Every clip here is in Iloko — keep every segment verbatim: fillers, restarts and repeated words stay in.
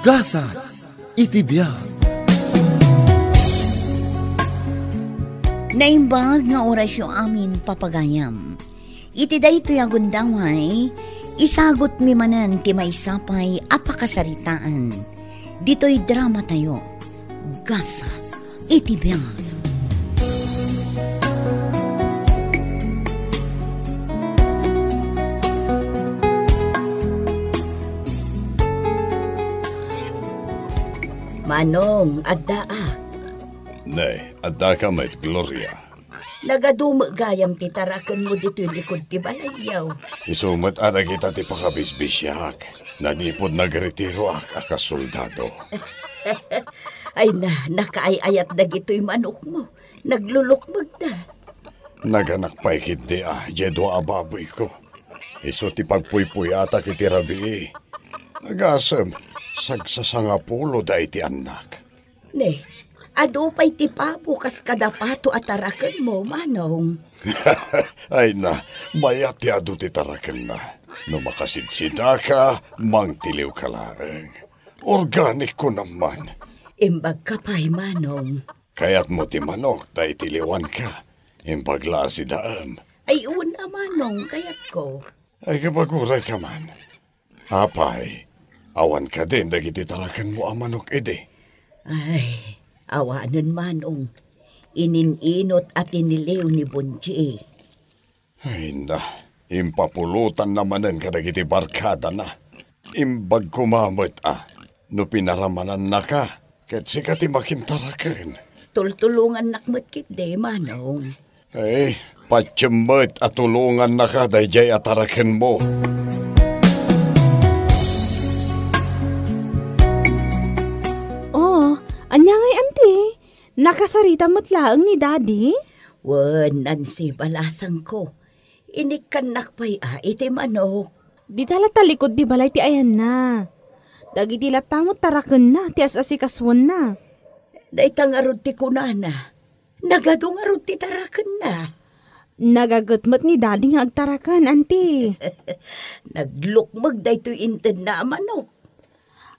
Gasat iti biag. Naimbag nga orasyo amin, papagayam. Iti daytoy a gundaway, isagutmi manen ti maysa pay a pakasaritaan. Ditoy dramatayo, Gasat iti biag. Manong, addaak. Ne, addaka met, Gloria. Nagadu met gayam ti tarakenmo ditoy likud ti balayyo. Isu met a dagita ti pakabisbisiak. Nanipud nagretiroak a kas soldado. Ay na, nakaay-ayat dagitoy manokmo. Naglulukmegda. Naganak pay ketdi a, diay dua a baboyko. Isu ti pagpuypuyatak iti rabii. Agasem, sagsasangapulo da iti annak. Ne, adu pay ti pabo kas kada pato a tarakenmo, Manong. Ay na, mayat ti adu ti tarakenna. No makasidsidaka, mangtiliwka laeng. Organik ko naman. Imbagka pay, Manong. Kayatmo ti manok ta itiliwanka. Imbag la a sidaem. Ay, una, Manong, kayatko. Ay, kapaguray ka man. Apay, awan kadin dagiti tarakenmo a manok idi? Ay, awanen, Manong. Inin-inot a tiniliw ni Bonji. Ay na, impapulotanna manen kadagiti barkadana. Imbag koma met a, no pinaramanannaka, ket sika ti makintaraken. Tultulongannak met ketdi, Manong. Eh, patiem met a tulongannaka daydiay a tarakenmo. Oh, ania ngay, Auntie? Nakasarita met laeng ni Daddy? Wen, Nancy, balasangko. Inikkannak pay a iti manok. Dita latta likud ti balay ti ayanna. Dagiti latta met tarakenna ti as-asikasuenna. Dayta ngarud ti kunana. Nagadu ngarud ti tarakenna. Nagaget met ni Daddy nga agtaraken, Auntie. Naglukmeg daytoy intedna a manok.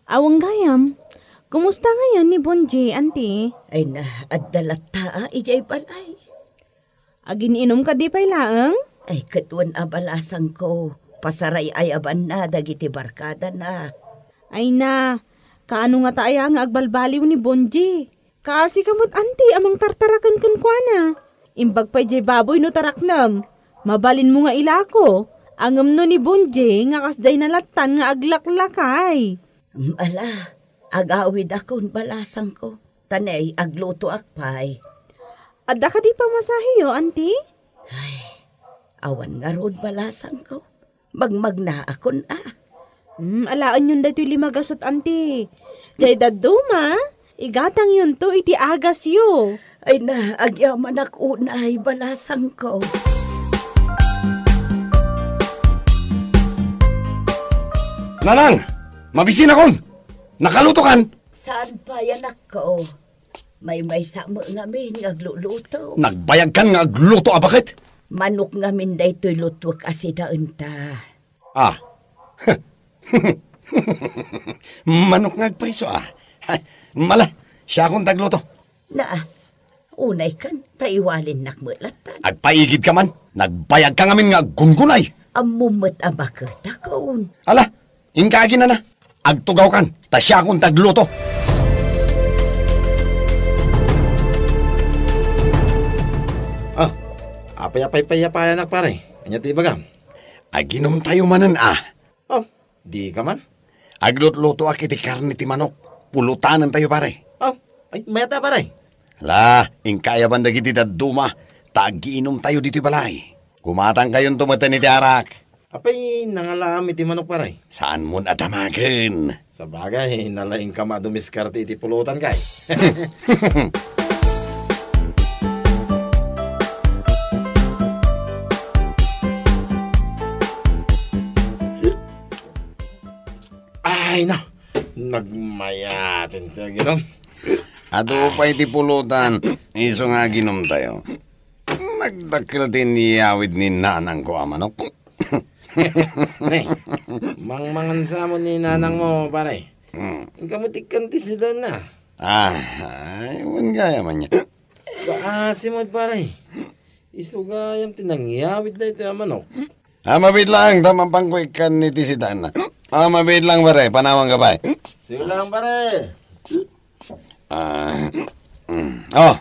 Awan gayam, kumusta ngayen ni Bonji, Auntie? Ay na, adda latta a idiay balay. Agin-inum kadi pay laeng? Ay, ket wen a balasangko, pasaray-ayabanna dagiti barkadana. Ay na, kaano ngata aya nga agbalbaliw ni Bonji? Kaasika met, Auntie, a mangtartaraken kenkuana. Imbag pay diay baboy no taraknem. Mabalinmo nga ilako, ngem no ni Bonji nga kasdiay nalattan nga aglaklakay. Mm, ala, agawidakon, balasangko. Ta ne, aglutoak pay. Adda kadi pamasaheyo, Auntie? Ay, awan ngarud, balasangko. Magmagnaakon a. Hmm, alaenyon daytoy lima gasut, Auntie. Diay dadduma, igatangyonto iti agasyo. Ay na, agyamanak unay, balasangko. Nanang! Mabisinakon! Nakalutokan? Saan pay, anakko? Maymaysa met ngamin nga agluluto. Nagbayagkan nga agluto a baket? Manok ngamin daytoy lutuek a sidaenta. Ah. Manok nga agpriso, ah. Mala, siakon ti agluto. Na, unay kan, ta iwalinnak met lattan. Agpaigidka man, nagbayagka ngamin nga aggunggunay. Ammom met a baketakon. Ala, inka aginana, agtugawkan, ta siakon ti agluto. Ah, apay a paypayapayanak, pare? Ania ti ibagam? Aginumtayo manen a. Oh, dika man? Aglutlutoak iti karne ti manok. Pulotanentayo, pare. Oh, ay, mayat a, pare. Ala, inka ayaban dagiti dadduma, ta agiinumtayo ditoy balay. Gumatangkayonto metten iti arak. Apay, nangalaam iti manok, pare? Saanmon a damagen. Sabagay, nalaingka a dumiskarte iti pulotan, kay. Ay, na. Nagmayaten ti aginom. Adu pay ti pulotan, isu nga aginumtayo. Nagdakkel ti inyawid ni nanangko a manok. Ne, mangmangan sa mo ni nanang mo, pare. Mm. Inka met ikkan ti sidaenna. Ah, ay, wen gayam ania. Kaasi met, pare. Isu gayam ti nangyawid daytoy a manok. Ah, mabiit lang, ta mapanko ikkan iti sidaenna. Ah, mabiit lang, pare, panawanka pay. Sige lang, pare. Ah, mm. Oh,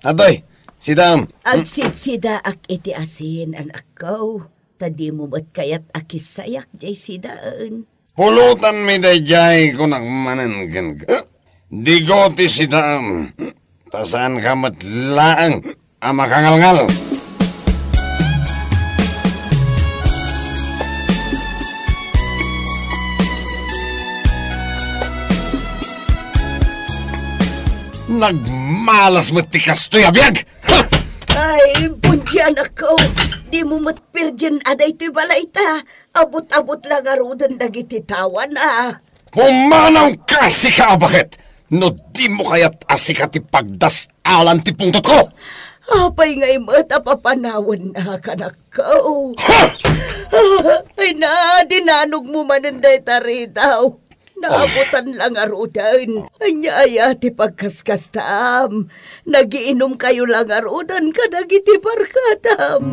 atoy, sidaem. Agsitsidaak iti asin, anakko, ta dimo met kayat a kissayak jay sidaen. Pulotanmi dayjay, kunak manen kenka. Digo ti sidaem, ta saanka met laeng a makangalngal. Nagmalas met ti kastoy a biag! Ha! Ay, Bonji, anakko, dimo met pirjen a daytoy balayta. Abut-abut la ngaruden dagiti tawana. Pumanawka, sika a baket! No dimo kayat a sika ti pagdas-alan ti pungtotko! Apay ngay met a papanawannak, anakko? Ha! Ay na, dinanogmo manen dayta ridaw. Naabutan la ngaruden. Ania aya ti pagkaskastaam? Nagiinumkayo la ngaruden kadagiti barkadam.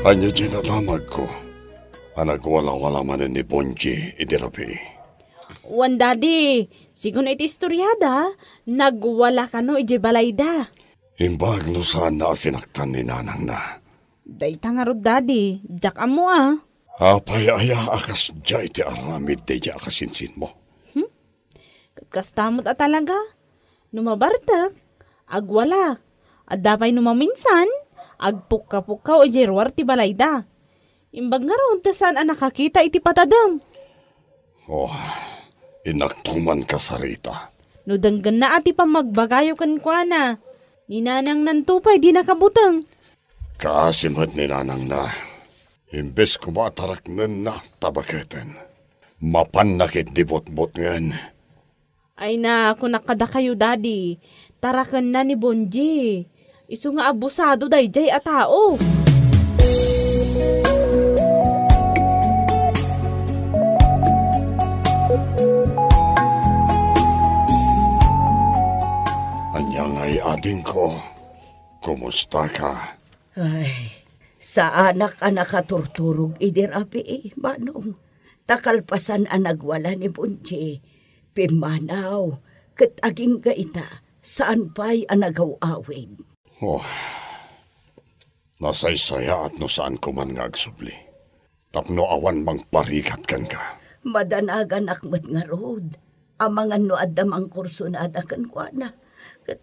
Ania diay nadamagko a nagwalawala manen ni Bonji idi rabii? Wen, Daddy, sigun iti istoriada, nagwala kano idiay balayda. Imbag no saanna a sinaktan ni nanangna. Dayta ngarud, Daddy, diak ammo a. Apay aya a kasdiay ti aramid daydiay a kasinsinmo? Hmm? Ket kasta met a talaga. No mabartek, agwala. Adda pay no maminsan, agpukka-pukkaw idiay ruar ti balayda. Imbag ngarud ta saan a nakakita iti patadem. Oh, innakto man kasarita. No denggenna a ti pammagbagayo kenkuana, ni nanangnanto pay dinaka buteng. Kaasi met ni nanangna. Imbes koma a taraknenna ta baketen, mapanna ketdi butbutngen. Ay na, kunak kadakayo, Daddy, tarakenna ni Bonji. Isu nga abusado daydiay a tao. Ania ngay, adingko? Kumustaka? Ay, saanak a nakaturturog idi rabii, manong. Ta kalpasan a nagwala ni Bonji, pimmanaw, ket agingga ita, saan pay a nagaw-awid. Oh, nasaysayaat no saanko man nga agsubli. Tapno awan mangparigat kenka. Madanaganak met ngarud, amangan no adda mangkursunada kenkuana. Ket,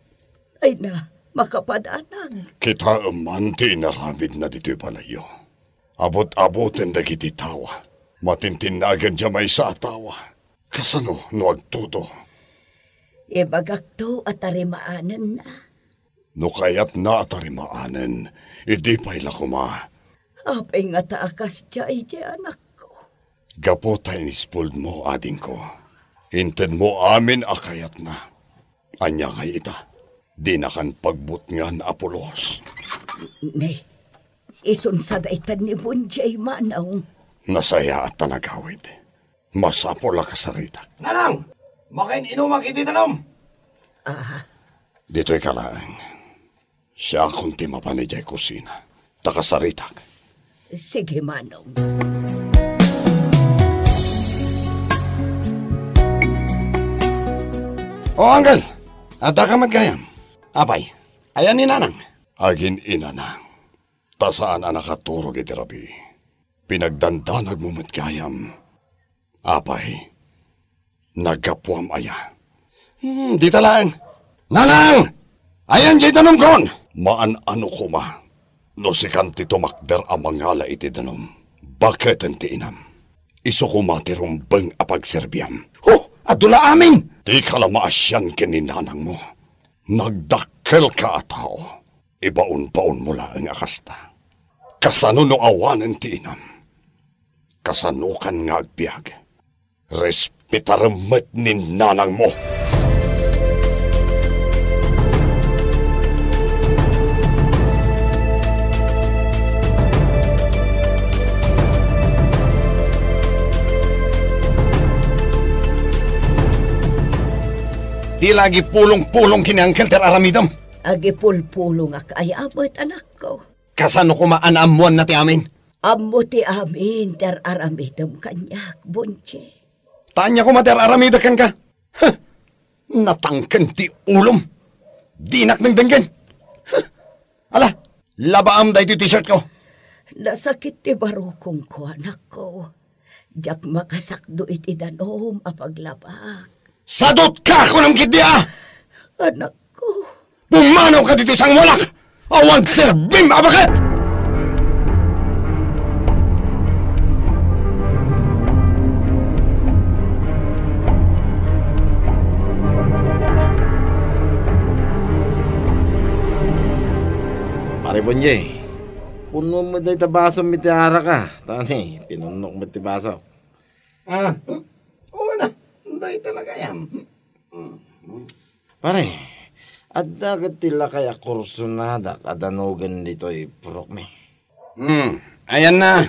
ay na, makapadanag. Kitaem man ti inaramidna ditoy balayyo. Abut-abuten dagiti tawa. Matintinnagen diay maysa a tawa. Kasano no agtudo? Ibagakto a tarimaanenna. No kayatna a tarimaanen, idi pay la koma. Apay ngata a kasdiay, anakko? Gapu ta inispuldmo, adingko. Intedmo amin a kayatna. Ania ngay ita? Dinakan pagbutngan a pulos. Ne, isun sa daytan ni Bonji, manong. Nasayaat ta nagawid. Masapul a kasaritak. Nanang! Makain-inumak iti danum! Ah. Ditoyka laeng. Siakon ti mapan idiay kusina. Ta kasaritak. Sige, manong. O, Anggal! Addaka met gayam. Apay, ayan ni nanang? Agin-inana. Ta saan a nakaturog iti rabii. Pinagdandanagmo met gayam. Apay, naggapuam aya? Hmm, dita laeng. Nanang! Ayan diay danumkon! Maan-ano koma no sikan ti tumakder a mangala iti danum. Baketen ti inam. Isu koma ti rumbeng a pagserbiam. Ho! Adu la amin! Dika la maasian ken ni nanangmo. Nagdakkelka a tao. Ibaonbaonmo laeng a kasta. Kasano no awanen ti inam? Kasanokan nga agbiag? Respetarem met ni nanangmo. Di la agipulong-pulong ken ni Uncle ti ar-aramidem. Agipulpulongak aya met, anakko? Kasano koma a naammoanna ti amin? Ammo ti amin ti ar-aramidem kaniak, Bonji. Ta ania koma ti ar-aramidek kenka? Huh! Natangken ti ulom. Dinak dengdenggen. Huh! Ala, labaam daytoy t-shirtko. Nasakit ti barukongko, anakko. Diak makasakdo iti danum a paglabak. Sadutka, kunam ketdi a! Anakko. Pumanawka ditoy sangwalak! Awan serbim a baket! Pare Bonjay, puno met dayta basom iti arak a. Tani, pinunok met ti baso. Ah, oo na. Dayta na kayam. Pare, adda ket ti lakay a kursonadak a danugen ditoy purokmi. Hmm, ayanna.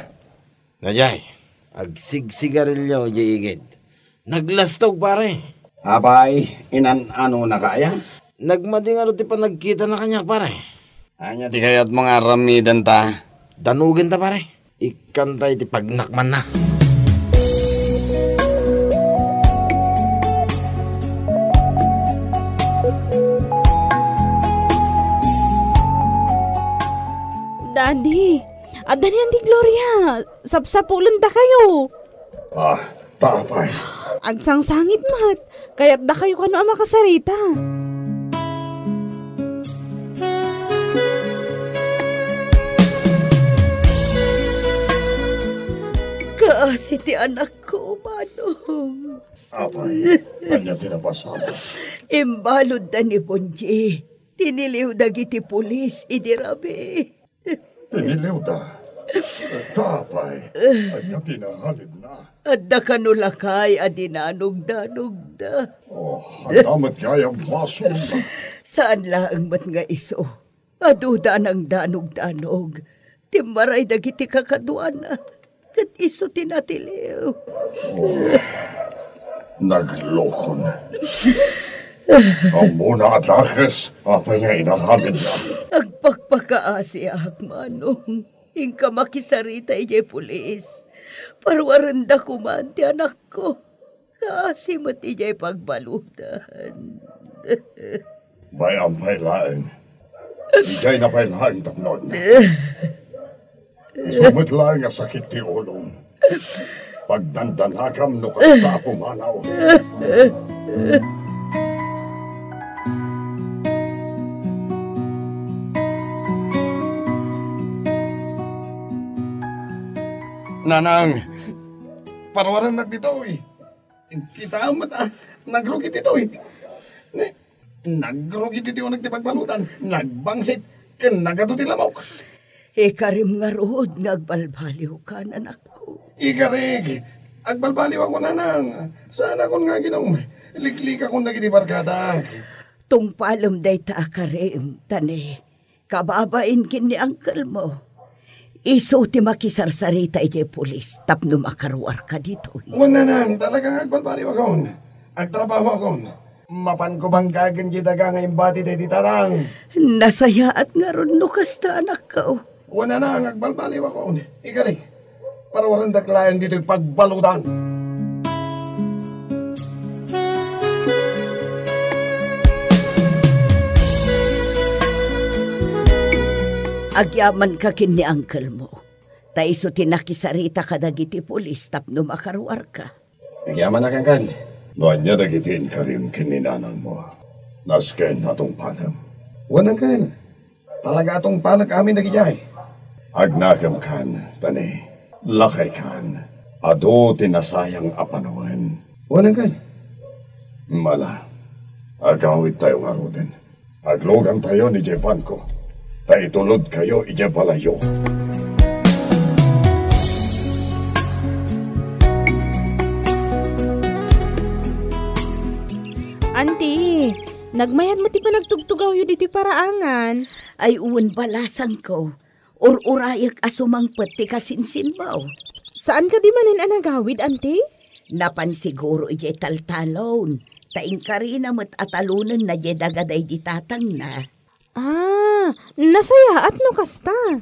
Daydiay, agsigsigarilio diay igid. Naglastog, pare. Apay, inan-anonaka aya? Nagmadi ngarud ti panagkitana kaniak, pare. Ania ti kayatmo nga aramidenta? Danugenta, pare. Ikkanta iti pagnakmanna. Daddy, adda ni Auntie Gloria. Sapsapulendakayo. Ah, ta apay? Agsangsangit met. Kayatdakayo kano a makasarita. Kaasi ti anakko, Manong. Apay, ania ti napasamak? Imbaludda ni Bonji. Tiniliw dagiti pulis idi rabii. Tiniliwda? Ta apay, ania ti naralidna? Adda kano lakay a dinanugdanugda. Oh, adda met gayam basol. Saan laeng met nga isu. Aduda a nangdanugdanug. Timmaray dagiti kakaduana. Ket isu ti natiliw. Oh, naglokon. Ammona a dakes, apay nga inaramidna? Agpakpakaasiak, Manong. Inka makisarita idiay pulis. Paruarenda koman ti anakko. Kaasi met idiay pagbaludan. Bay-am pay laeng. Idiay na pay laeng tapnon. Isu met laeng a sakit ti ulom. Pagdandanakam no kasta a pumanaw. Nanang, paruarennak ditoy. Kitaem met a, nagrugi ditoy. Ni, nagrugi ditoy uneg ti pagbaludan, nagbangsit, ken nagadu ti lamok. Ikarim ngarud nga agbalbaliwkan, anakko. Ikarik, agbalbaliwakon, nanang. Saanakon nga aginom. Liklikakon dagiti barkadak. Tungpalem dayta a karim, ta ne, kababain ken ni uncle mo. Isu ti makisarsarita idiay pulis tapno makaruarka ditoy. Wen, nanang, talaga nga agbalbaliwakon. Agtrabahoakon. Mapanko banggagen diay daga nga imbati daydi tatang. Nasayaat ngarud no kasta, anakko. Wen, nanang, agbalbaliwakon. Ikari, paruarendak laeng ditoy pagbaludan. Agyamanka ken ni uncle mo. Ta isu ti nakisarita kadagiti pulis tapno makaruarka. Agyamanak, uncle. No ania dagiti inkarim ken ni nanangmo, nasken a tungpalem. Wen, uncle. Talaga a tungpalek amin dagidiay. Agnakemkan, ta ne, lakaykan. Adu ti nasayang a panawen. Wen, uncle. Mala, agawidtayo ngaruden. Aglugantayon idiay vanko, ta itulodkayo idiay balayyo. Auntie, nagmayat met ti panagtugtugawyo ditoy paraangan. Ay, wen, balasangko. Ur-urayek a sumangpet ti kasinsinmo. Saan kadi manen a nagawid, Auntie? Napan siguro idiay taltalon. Ta inkarina met a talonenna diay daga daydi tatangna. Ah, nasayaat no kasta.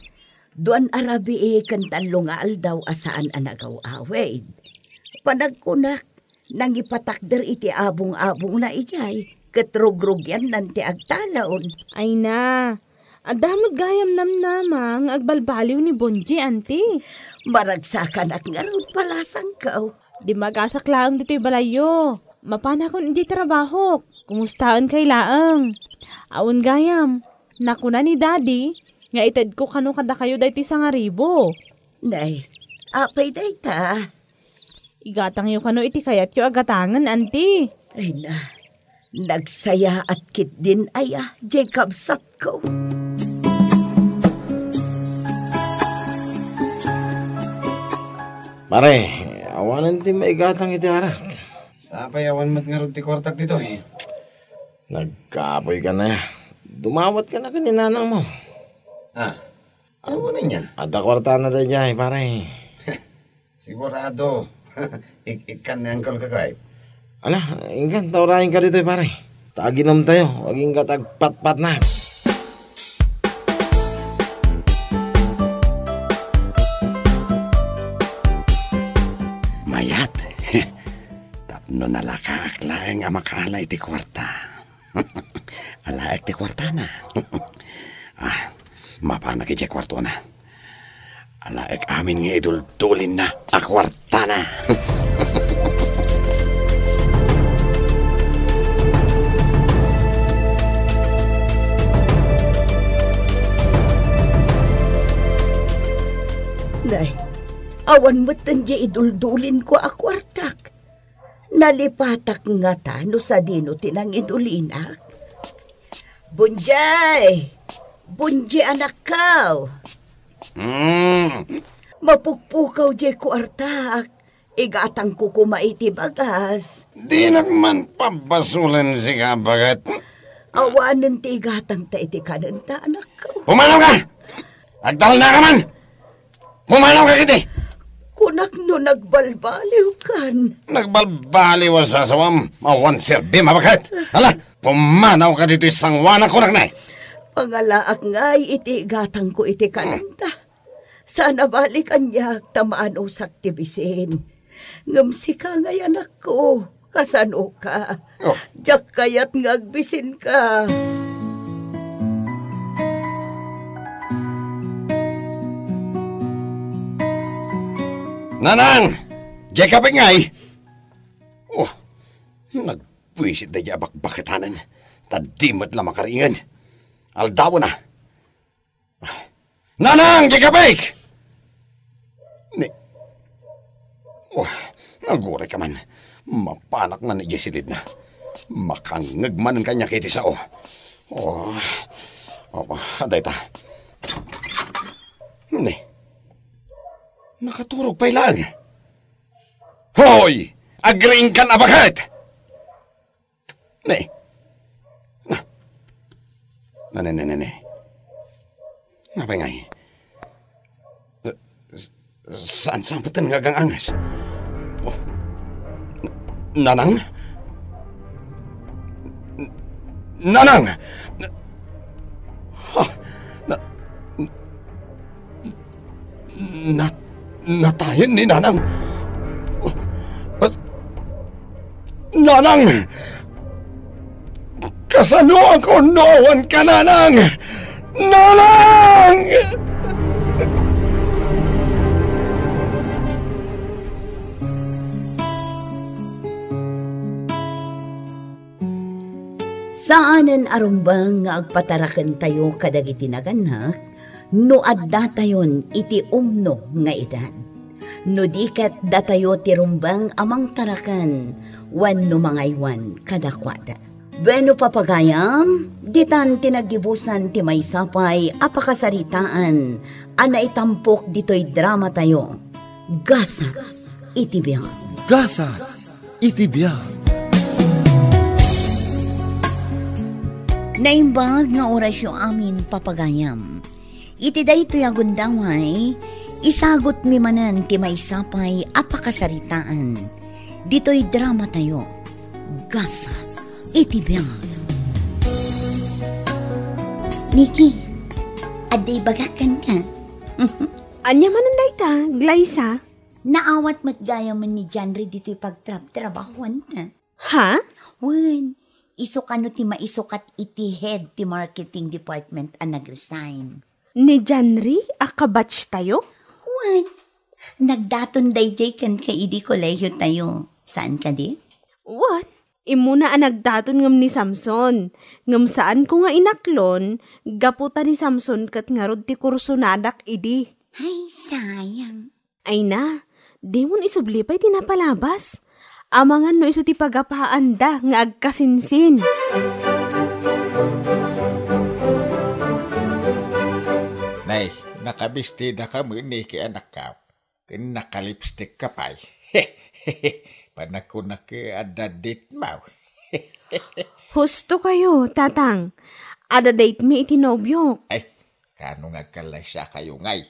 Duan a rabii ken tallo nga aldaw a saan a nagaw-awid. Panagkunak, nangipatakder iti abong-abongna idiay, ket rugrugiannan ti agtalon. Ay na, adda met gayam namnama nga agbalbaliw ni Bonji, anti. Maragsakanak ngarud, palasangko. Dimmagasak laeng ditoy balayyo. Mapanakon idiay trabahok. Kumustaenkayo laeng? Awan gayam, nakuna ni Daddy nga itedko kano kadakayo daytoy sangaribu. Nay, apay dayta? Igatangyo kano iti kayatyo a gatangen, anti. Ay na, nagsayaat ketdin aya, diay kabsatko. Pare, awanen ti maigatang iti arak. Sapay awan met ngarud ti kuartak ditoy. Nagkapoy ka na. Dumawat ka na ken ni nanangmo. Ah, amo na niya. Adda kuartana daydiay, pare. Sigurado. Ik-, ikkan ni Uncle Kakay. Ala, inkan, taurayen ka ditoy, pare. Ta aginom tayo, agingga ti agpatpatnak. Mayat. Tapno nalakaak laeng a makaala iti kuarta. Alaek ti kuartana. Ah, mapanak idiay kuartona. Alaek amin nga iduldulinna a kuartana. Nay, awan metten diay iduldulinko a kuartak. Nalipatak ngata no sadino ti nangidulinak? Bonjay! Bonjay, anakko! Mm. Mapukpukaw diay kuartak. Igatangko koma iti bagas. Dinak man pabasolen sika, baket. Awanen ti igatangta iti kanenta, anakko. Pumanaw ka! Agtalna ka man! Pumanaw ka iti! Kunak no nagbalbaliw kan. Nagbalbaliw a sasawam, awan serbim a baket. Ala, pumanaw ka ditoy sanguanak, kunak na. Pangalaak ngay iti igatangko iti kanenta. Saan a bali kaniak ta maanusak ti bisin. Ngem sika ngay, anakko, kasanoka? Oh. Diak kayat nga agbisinka. Nanang! Diay kapek ngay? Oh, nagbuisit daydiay a bakbaketanen, ta di met la makaringen. Aldawena. Nanang, diay kapek! Ni, oh, naguray ka man. Mapanak man idiay silidna. Makangngeg manen kaniak iti sao. Oh, oh, dayta. Ni, nakaturog pay laeng. Hoy! Agriingkan a baket! Ne. Na. Na, ne, ne, ne, ne. Apay ngay? S-, s-, saan, saan met nga agang-angas? Oh. N-, Nanang? N-, Nanang! Na-, ha? Na-, Nat-, natayen ni Nanang. Nanang! Kasanoak no awan ka, Nanang? Nanang! Saanen a rumbeng nga agpatarakentayo kadagiti nagannak no addatayon iti umno nga edad. No di ket datayo ti rumbeng a mangtaraken wenno mangaywan kadakuada. Bueno, papagayam, ditan ti naggibusan ti maysa pay a pakasaritaan a naitampok ditoy dramatayo, Gasat iti Biag. Gasat iti biag. Naimbag nga orasyo amin, papagayam. Iti daytoy a gundaway, isagutmi manen ti maysa pay a pakasaritaan ditoy dramatayo. Gasat iti biag. Nikki, adda ibagak kenka. Ania manen dayta, Glyza? Naawat met gayamen ni Janry ditoy pagtrabtrabahuanta. Ha? Wen, isu kano ti maisukat iti head ti marketing department a nag-resign. Ni Janry a kabatch tayo? Wen, nagdaton daydiay kenka idi kolehiyo tayo. Saan kadi? What? Immuna a nagdaton ngem ni Samson. Ngem saanko nga inaklon, gapu ta ni Samson ket ngarud ti kursonadak idi. Ay, sayang. Ay na, dimon isubli pay ti napalabas. Amangan no isu ti pagapaanda nga agkasinsin. Nay, nakabistida ka met, Nikki, anakko. Ken nakalipstick ka pay. Panagkunak, adda date mo. Husto kayo, Tatang. Adda date mi iti nobiok. Ay, kano nga agkallaysa kayo ngay?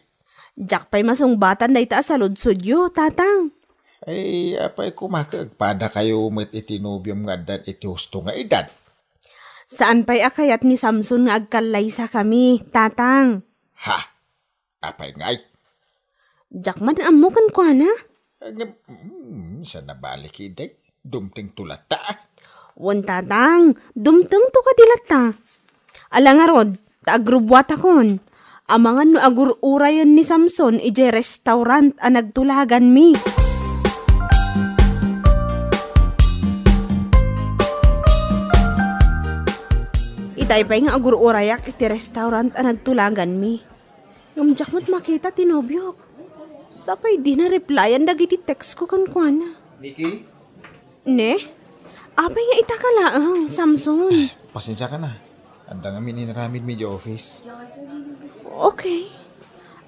Diak pay masungbatan dayta a saludsodyo, Tatang. Ay, apay koma ket agpada kayo met iti nobiom nga addan iti husto nga edad? Saan pay a kayat ni Samson nga agkallaysa kami, Tatang? Ha? Apay ngay? Diak man ammo kenkuana. Ngem, mm, sa nabalik idi, dumtengto latta. Wen, Tatang, dumtengto kadi latta. Ala ngarud, ta agrubbuatakon. Amangan no agur-urayen ni Samson idiay restaurant a nagtulaganmi. Itay pay nga agur-urayak iti restaurant a nagtulaganmi. Ngem diak met makita ti nobiok. Sapay dina replyan dagiti text ko kenkuana. Nikki? Ne? Apay nga ita ka laeng, Samson? Pasensiaka na. Adda ngamin inaramidmi idiay office. Okay.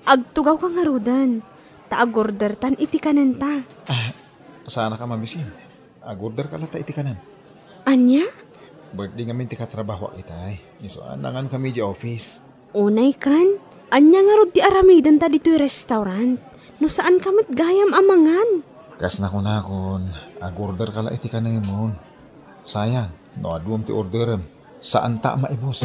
Agtugawka ngaruden, ta agordertan iti kanenta. Ah, saanka mabisin. Agorderka latta iti kanem. Ania? Birthday ngamin ti katrabahoak itay. Isu a nangankami idiay office. Unay kan, ania ngarud ti aramidenta ditoy restaurant? No saanka met gayam a mangan? Kas nakunakon, agorderka la iti kanemon. Sayang, no aduem ti orderem, saanta a maibus.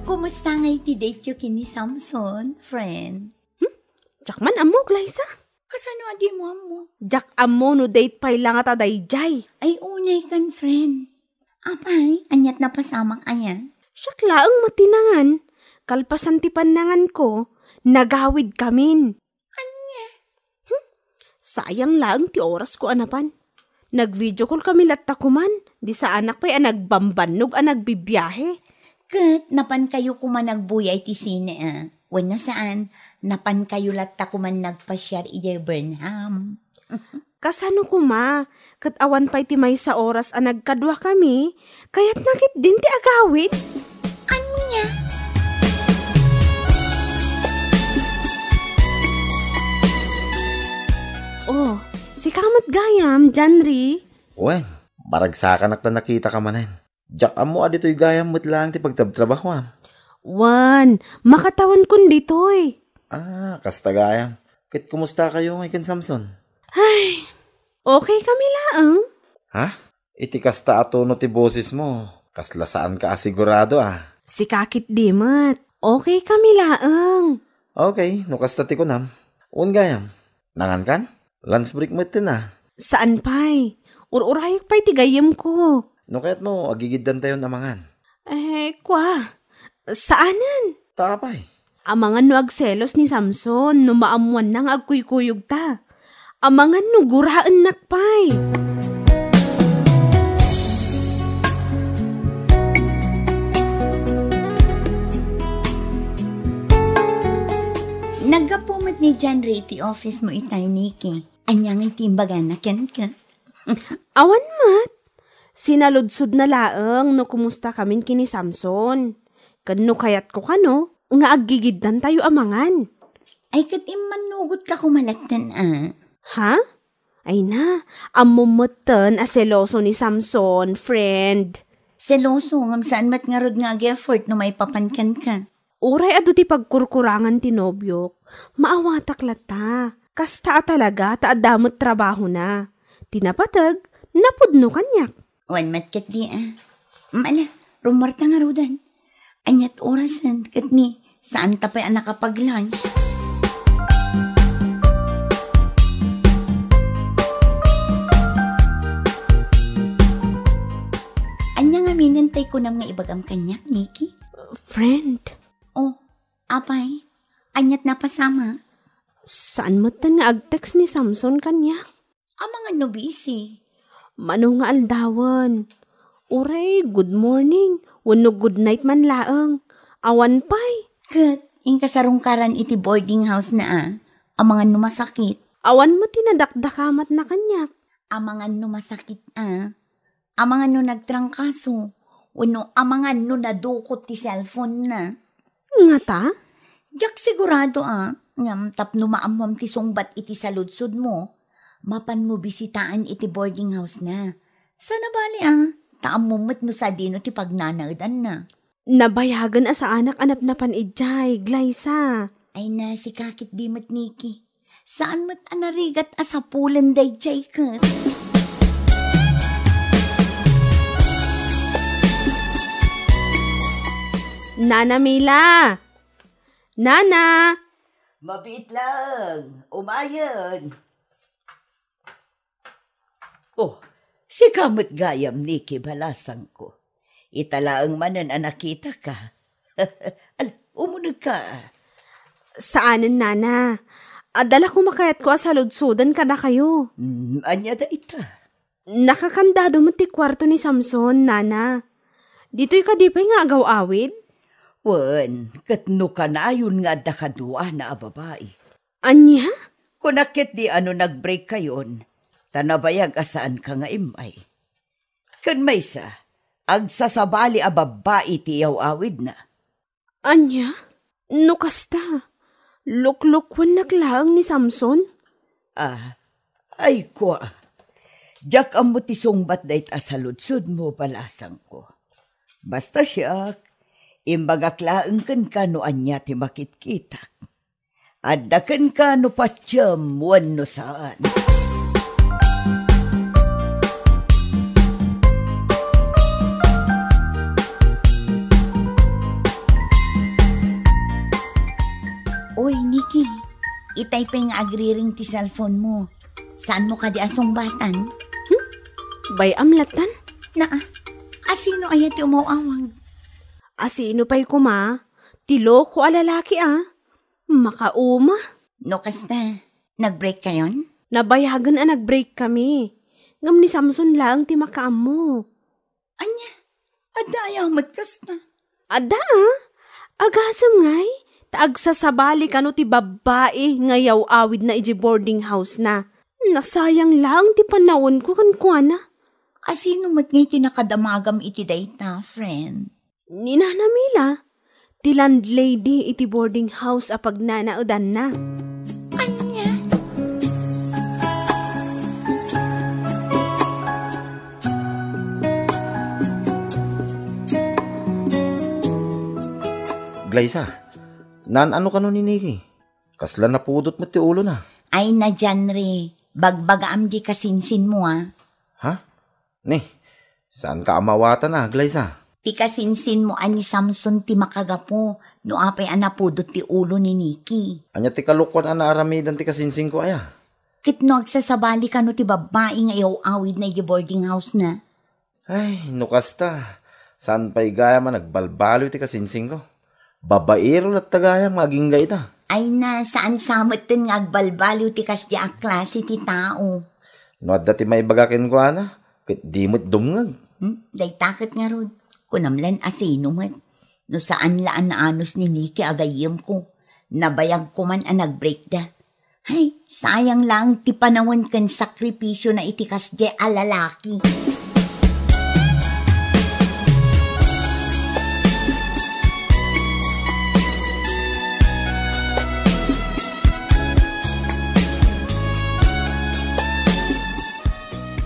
Kumusta ngay ti date yo ken ni Samson, friend? Hmm? Diak man ammo, Glyza. Kasano a dimo ammo? Diak ammo no date pay la ngata daydiay. Ay, unay kan, friend. Apay, aniat napasamak aya? Siak laeng met ti nangan. Kalpasan ti pannanganko, nagawidkamin. Ania? Hmm? Sayang laeng ti orasko a napan. Nag-video call kami latta koman, di saanak pay a nagbambannog a nagbibiahe. Ket napankayo koman agbuyay ti sine, a? Wenno saan, napankayo latta koman nagpasiar idiay Burnham. Kasano koma, ket awan pay ti maysa oras a nagkaduakami, kayatna ketdin ti agawid? Ania? Oh, sika met gayam, Janry. Wen, maragsakanak ta nakitaka manen. Diak ammo a ditoy gayam met laeng ti pagtrabtrabahoam. Wen, makatawankon ditoy. Ah, kasta gayam. Ket kumusta kayo ngay ken Samson? Ay, okay kami laeng. Ha? Iti kasta a tono ti bosesmo, kasla saanka a sigurado a. Sika ketdi met. Okay kami laeng. Okay, no kasta ti kunam. Wen gayam. Nangankan? Lunch break metten a. Saan pay? Ur-urayek pay ti gayyemko. No kayatmo, agigiddantayon a mangan. Eh, kwa. Saanen? Ta apay? Amangan no agselos ni Samson no maammoanna nga agkuykuyogta. Amangan no guraennak pay. Naggapu met ni Janry iti office mo itay, Nikki. Ania ngay ti imbagana kenka? Awan met. Sinaludsodna laeng no kumusta kamin ken ni Samson. Ken no kayatko kano nga aggigiddantayo a mangan. Ay, ket immannugotka koma latten a. Ha? Ay na, ammom metten a seloso ni Samson, friend. Seloso, ngem saan met ngarud nga ag-effort no maipapan kenka. Uray adu ti pagkurkurangan ti nobiok, maawatak latta. Kasta a talaga ta adda met trabahona. Ti napateg, napudno kaniak. Wen met ketdi, a. Mala, rummuarta ngaruden. Aniat orasen ket ni, saan ta pay a nakapag-lunch? Ania ngamin tay kunam nga ibagam kaniak, Nikki? Friend. Oh, apay? Aniat napasamak? Saan metten nga ag-text ni Samson kaniak? Amangan no busy. Mano nga aldawen? Uray, good morning, wenno good night man laeng. Awan pay. Ket, inka sarungkaran iti boarding house na, a. Amangan no masakit. Awan met ti nadakdakamatna kaniak. Amangan no masakit, a. Amangan no nagtrangkaso, wenno amangan no nadukot ti cellphone na. Ngata? Diak sigurado, a, ngem tapno maammoam ti sungbat iti saludsodmo, mapanmo bisitaen iti boarding house na. Sana bali, a, ta ammom met no sadino ti pagnanaedanna. Nabayagen a saanak a napnapan idiay, Glyza. Ay na, sika ketdi met, Nikki. Saan met a narigat a sapulen daydiay ket. Nana Mila! Nana! Mabiit laeng, umayen. Oh, sika met gayam, Nikki, balasangko. Ita laeng manen a nakitaka. Ala, umunegka. Saanen, Nana. Adda la koma kayatko a saludsoden kadakayo. Hmm, ania dayta? Nakakandado met ti kuarto ni Samson, Nana. Ditoy kadi pay nga agaw-awid? Wen, ket no kanayon nga adda kaduana a babai. Ania? Kunak ketdi a no nag-break kayon, ta nabayag a saanka nga immay. Ken maysa, agsasabali a babbai ti iyaw-awidna. Ania? No kasta, luklukuennak laeng ni Samson? Ah, ay kua. Diak ammo ti sungbat dayta a saludsodmo, balasangko. Basta siak, imbagak laeng kenka no ania ti makitkitak. Adda kenka no patiem wenno saan. Oy, Nikki, itay pay nga agriring ti cellphone mo. Saanmo kadi a sungbatan? Hmm? Bay-am latan? Naa, asino aya ti umaw-awag? Asino pay koma? Ti loko a lalaki, a. Makauma. No kasta, nag-break kayon? Nabayagen a nag-break kami. Ngem ni Samson laeng ti makaammo. Ania? Adda aya met kasta? Adda, a. Agasem ngay, ta agsasabali kano ti babbai nga iyaw-awidna idiay boarding house na. Nasayang laeng ti panawenko kenkuana. Asino met ngay ti nakadamagam iti dayta, friend? Ni Nana Mila, ti landlady iti boarding house a pagnanaedanna. Ania? Glyza, naan-ano kano ni Nikki? Kasla napudot met ti ulona. Ay na, Janre, bagbagaam di kasinsinmo, a. Ha? Ni, saanka a mawatan, a, Glyza? Ti kasinsinmo a ni Samson ti makagapu no apay a napudot ti ulo ni Nikki. Ania ti kalokoan a naaramidan ti kasinsinko aya? Ket no agsasabali kano ti babbai nga iyaw-awidna idiay boarding house na? Ay, no kasta, saan pay gayam a nagbalbaliw ti kasinsinko? Babaero latta gayam nga agingga ita. Ay na, saan sa metten nga agbalbaliw ti kasdi a klase ti tao. No adda ti maibaga kenkuana, ket di met dumngeg. Hmm? Dayta ket ngarud, kunam lan asino met. No saan la a naanus ni Nikki a gayyemko, nabayagko man a nag-break da. Ay, sayang lang ti panawen ken sakripisio na iti kasdiay a lalaki.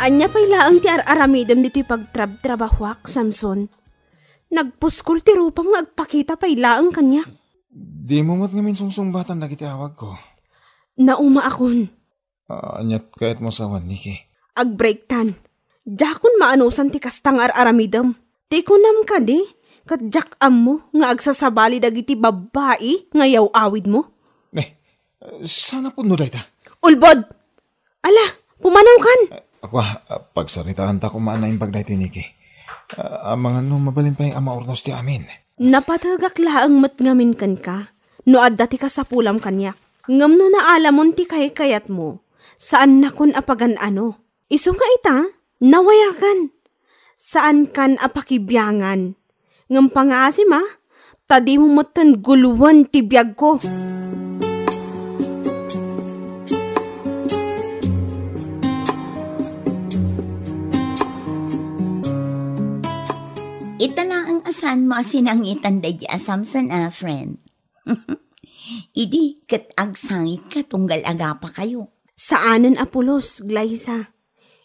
Ania pay laeng ti ar-aramidem ditoy pagtrabtrabahuak, Samson? Nagpuskol ti rupam nga agpakita pay laeng kaniak. Dimo met ngamin sungsungbatan dagiti awagko. Naumaakon. Ah, aniat kayatmo sa awan, Nikki? Agbreaktan. Diakon maanusan ti kasta nga ar-aramidem. Ti kunam kadi, ket diak ammo nga agsasabali dagiti babbai nga yaw-awidmo? Eh, saan a pudno dayta? Ulbod! Ala, pumanawkan! Eh, ako, ah, pagsaritaanta koma a naimbag daytoy, Nikki. Ah, amangan no mabalin pay a maurnos ti amin. Napategak laeng met ngamin kenka no adda ti kasapulam kaniak. Ngem no naalamon ti kaykayatmo, saannakon a pagan-ano. Isu nga ita, nawayakan. Saankan a pakibiangan. Ngem pangaasim a, ta dimo metten guluwen ti biagko. Ita laeng a saanmo a sinangitan daydi a Samson a, friend. Idi ket agsangitka tunggal agapakayo. Saanen a pulos, Glyza.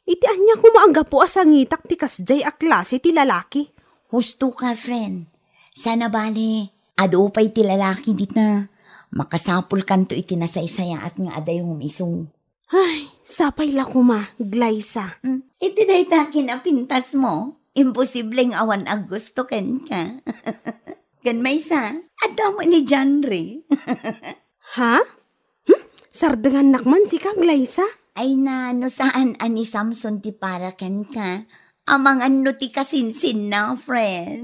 Iti ania koma a gapu a sangitak ti kasdiay a klase ti lalaki? Husto ka, friend. Sana bale, adu pay ti lalaki dita. Makasapulkanto iti nasaysayaat nga adayom isu. Ay, sapay la koma, Glyza. Mm, iti dayta kinapintasmo, imposible nga awan aggusto kenka. Ken maysa, adda met ni Janry. Ha? Hmm? Sardengannak man sika, Glyza? Ay na, no saan a ni Samson ti para kenka, amangan no ti kasinsinna, friend.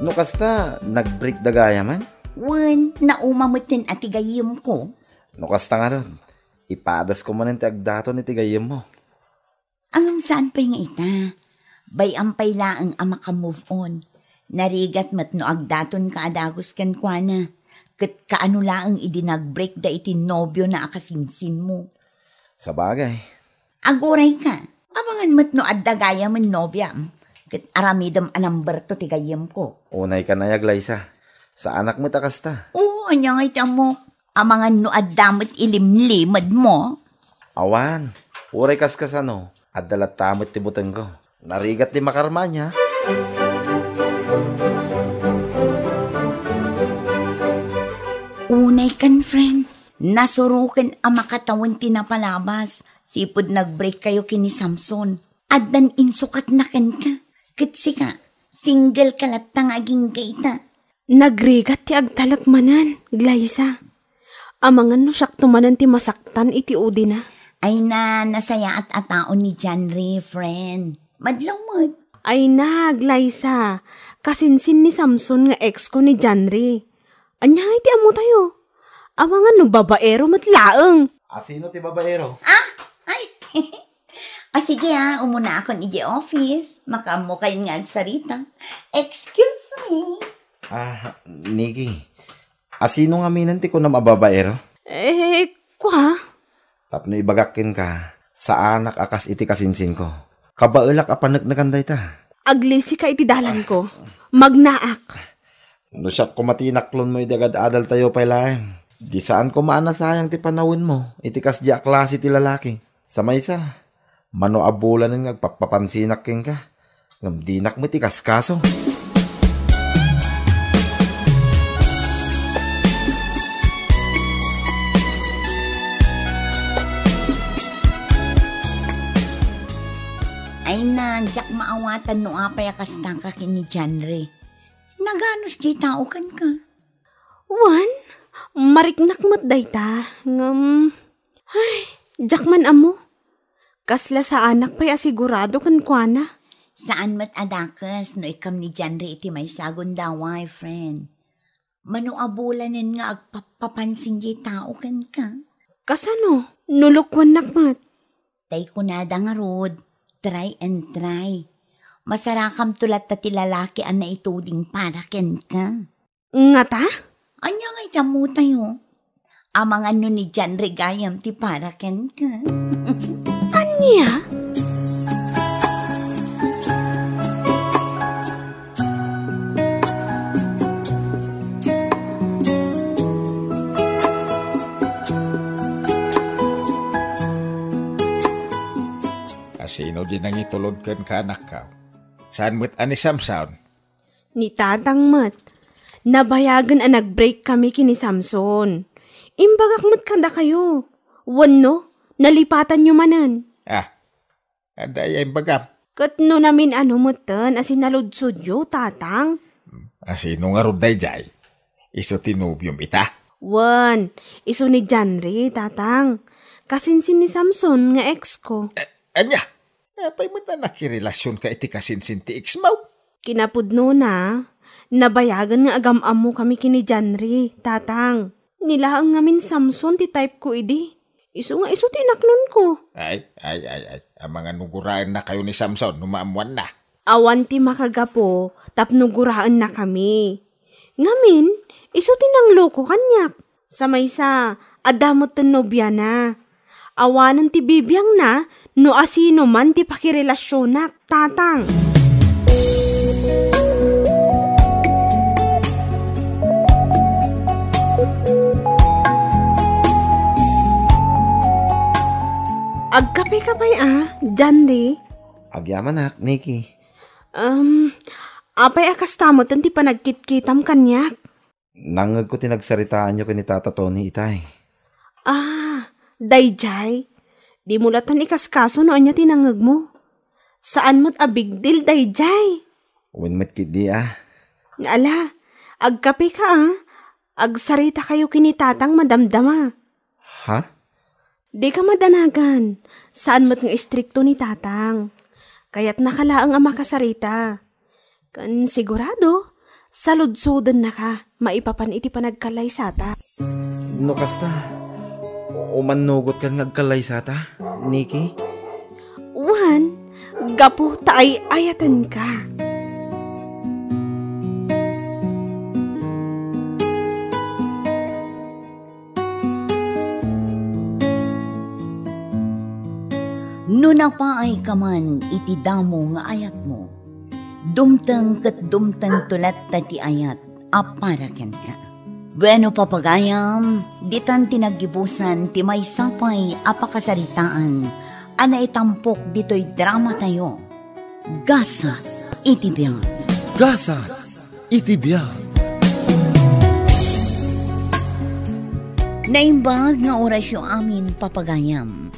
No kasta, nag-break da gayamen? Wen, nauma metten a ti gayyemko. No kasta ngarud, ipadasko manen ti agdaton iti gayyemmo. Ngem saan pay nga ita. Bay-am pay laeng a maka-move on. Narigat met no agdatonka a dagus kenkuana. Ket kaano laeng idi nag-break da iti nobiona a kasinsinmo? Sabagay. Agurayka, amangan met no adda gayamen nobiam. Ket aramidem a number two ti gayyemko. Unay ka nayag, Glyza. Saanak met a kasta. Oo, ania ngay ti ammok? Amangan no adda met ilimlimedmo. Awan, uray kaskasano, adda latta met ti butengko. Narigat ti makarmania. Unay kan, friend, nasuroken a makatawen ti napalabas, sipud nag-break kayo ken ni Samson. Addan insukatna kenka. Ket sika, single ka latta nga agingga ita. Nagrigat ti agtalek manen, Glyza. Amangan no siakto manen ti masaktan iti udina. Ay na, nasayaat a tao ni Janry, friend. Madlaw met. Ay na, Glyza. Kasinsin ni Samson nga ex ko ni Janry. Ania ngay ti ammo tayo? Amangan no babaero met laeng. Asino ti babaero? Ah? Ay! Ah, sige ah, umuna akon iti office. Makaammo kayon nga agsarita. Excuse me. Ah, Nikki, asino ngaminen ti kunam a babaero? Eh, kua? Tapno ibagak kenka, saanak a kas iti kasinsinko. Kabaelak a paneknekan dayta. Aglisi ka iti dalanko. Magnaak. No siak koma ti inaklonmo idi agad-adaltayo pay laeng. Di saan koma a nasayang ti panawenmo iti kasdi a klase ti lalaki. Sa maysa, mano a bulanen nga agpappapansinak kenka, ngem dinak met ikaskaso. Ay na, diak maawatan no apay a kastaka ken ni Janry. Naganus diay tao kenka? Wen, mariknak met dayta, ngem, ay, diak man ammo. Kasla saanak pay a sigurado kenkuana. Saan met a dakes no ikkam ni Janry iti maysa a gundaway, friend. Mano a bulanen nga agpappapansin diay tao kenka? Kasano? No lokoennak met? Tay kunada ngarud, try and try. Masarakamto latta ti lalaki a naituding para kenka. Ngata? Ania ngay ti ammo tayo? Amangan no ni Janry gayam ti para kenka. Ania? Di nangitulod kenka, anakko. Saan met a ni Samson? Ni tatang met. Nabayagen a nag-break kami ken ni Samson. Imbagak met kadakayo. Wenno, nalipatanyo manen. Ah, adda aya imbagam? Ket no namin-ano metten a sinaludsodyo, tatang? A sino ngarud daydiay? Isu ti nobiom ita? Wen, isu ni Janry, tatang. Kasinsin ni Samson nga ex ko. Eh, ania? Apay met a nakirelasionka iti kasinsin ti ex mo? Kinapudnona, nabayagen nga agam-ammo kami ken ni Janry, tatang. Ni laeng ngamin Samson ti type ko idi. Isu nga isu ti inaklonko. Ay, ay, ay, ay. Amangan no guraennakayo ni Samson no maammoanna. Awan ti makagapu tapno guraennakami. Ngamin, isu ti nangloko kaniak. Sa maysa, adda metten nobiana. Awanen ti bibiangna no asinoman ti pakirelasionak, tatang. Agkapeka pay a, Janry? Agyamanak, Nikki. Um, apay a kasta metten ti panagkitkitam kaniak? Nangngegko ti nagsaritaanyo ken ni Tata Tony itay. Ah, daydiay. Dimo latta ikaskaso no ania ti nangngegmo. Saan met a big deal daydiay. Wen met ketdi a. Ala, agkapeka a. Agsaritakayo ken ni tatang madamdama. Ha? Dika madanagan. Saan met nga istrikto ni tatang. Kayatnaka laeng a makasarita. Ken sigurado, saludsodennaka maipapan iti panagkallaysata. No kasta, umannugotkan nga agkallaysata, Nikki? Wen, gapu ta ay-ayatenka. No napaayka man iti damo nga ayatmo, dumteng ket dumtengto latta ti ayat a para kenka. Bueno, papagayam, ditan ti naggibusan ti maysa pay a pakasaritaan a naitampok ditoy dramatayo. Gasat iti biag. Gasat iti biag. Naimbag nga orasyo amin, papagayam.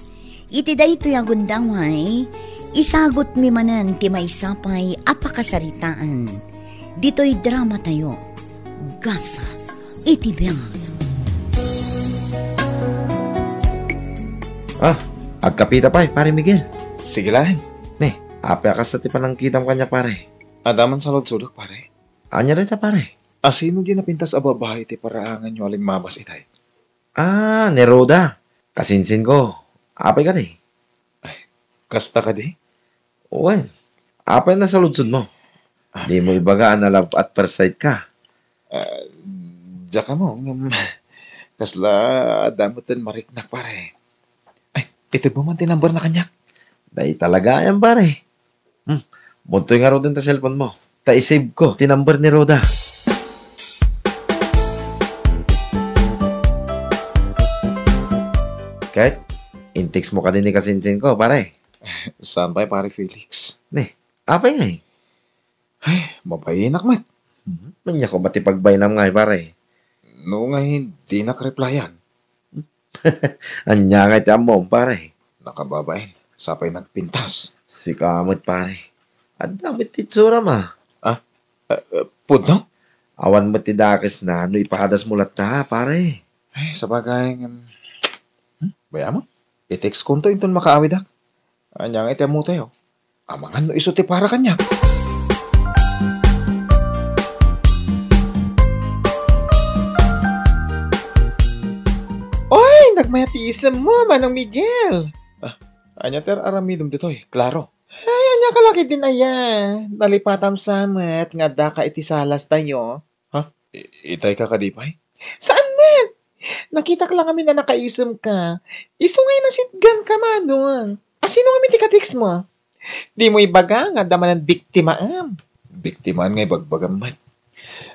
Iti daytoy a gundaway, isagutmi manen ti maysa pay a pakasaritaan ditoy dramatayo. Gasat iti biag. Ah, agkapita pay, Pare Miguel. Sige laeng. Ne, apay a kasta ti panangkitam kaniak, pare? Adda man saludsodek, pare. Ania dayta, pare? Asino di napintas a babai ti paraanganyo a limmabas itay? Ah, ni Rhoda. Kasinsinko. Apay kadi? Ay, kasta kadi? Wen, apay nasaludsodmo? Ah. Dimo ibaga a na-love at first sight ka? Ah, diak ammo, ngem kasla adda metten mariknak, pare. Ay, itedmo man ti number na kaniak. Dayta la gayam, pare. Hmm, budtoy ngaruden ta cellphone mo. Ta i-save ko ti number ni Rhoda. Ket, in-text mo kadi ni kasinsinko, pare? Saan pay, Pare Felix? Ne, apay ngay? Ay, mabainak met. Hmm, ania koma ti pagbainam ngay, pare? No nga, dinak replyan. Ania ngay ti ammom, pare? Nakababain, sapay nagpintas. Sika met, pare. Adda met ti itsuram, a. Ah, eh, eh, pudno? Awan met ti dakesna no ipahadas mo latta, pare. Ay, sabagay, ngem, hmm, bay-am? I-text konto inton makaawidak. Ania ngay ti ammotayo? Amangan no isu ti para kaniak. Oy, nagmayat ti isem mo, Manong Miguel. Ah, ania ti ar-aramidem ditoy? Klaro. Ay, ania ka la ketdin aya? Nalipatam sa met nga addaka iti salas tayo. Ha? I-, itay ka kadi pay? Saan met? Nakitak la ngamin a nakaisemka. Isu ngay nasitgan ka, Manong. Asino ngamin ti ka-text mo? Dimo ibaga nga adda manen biktimaem. Biktimaan nga ibagbagam met.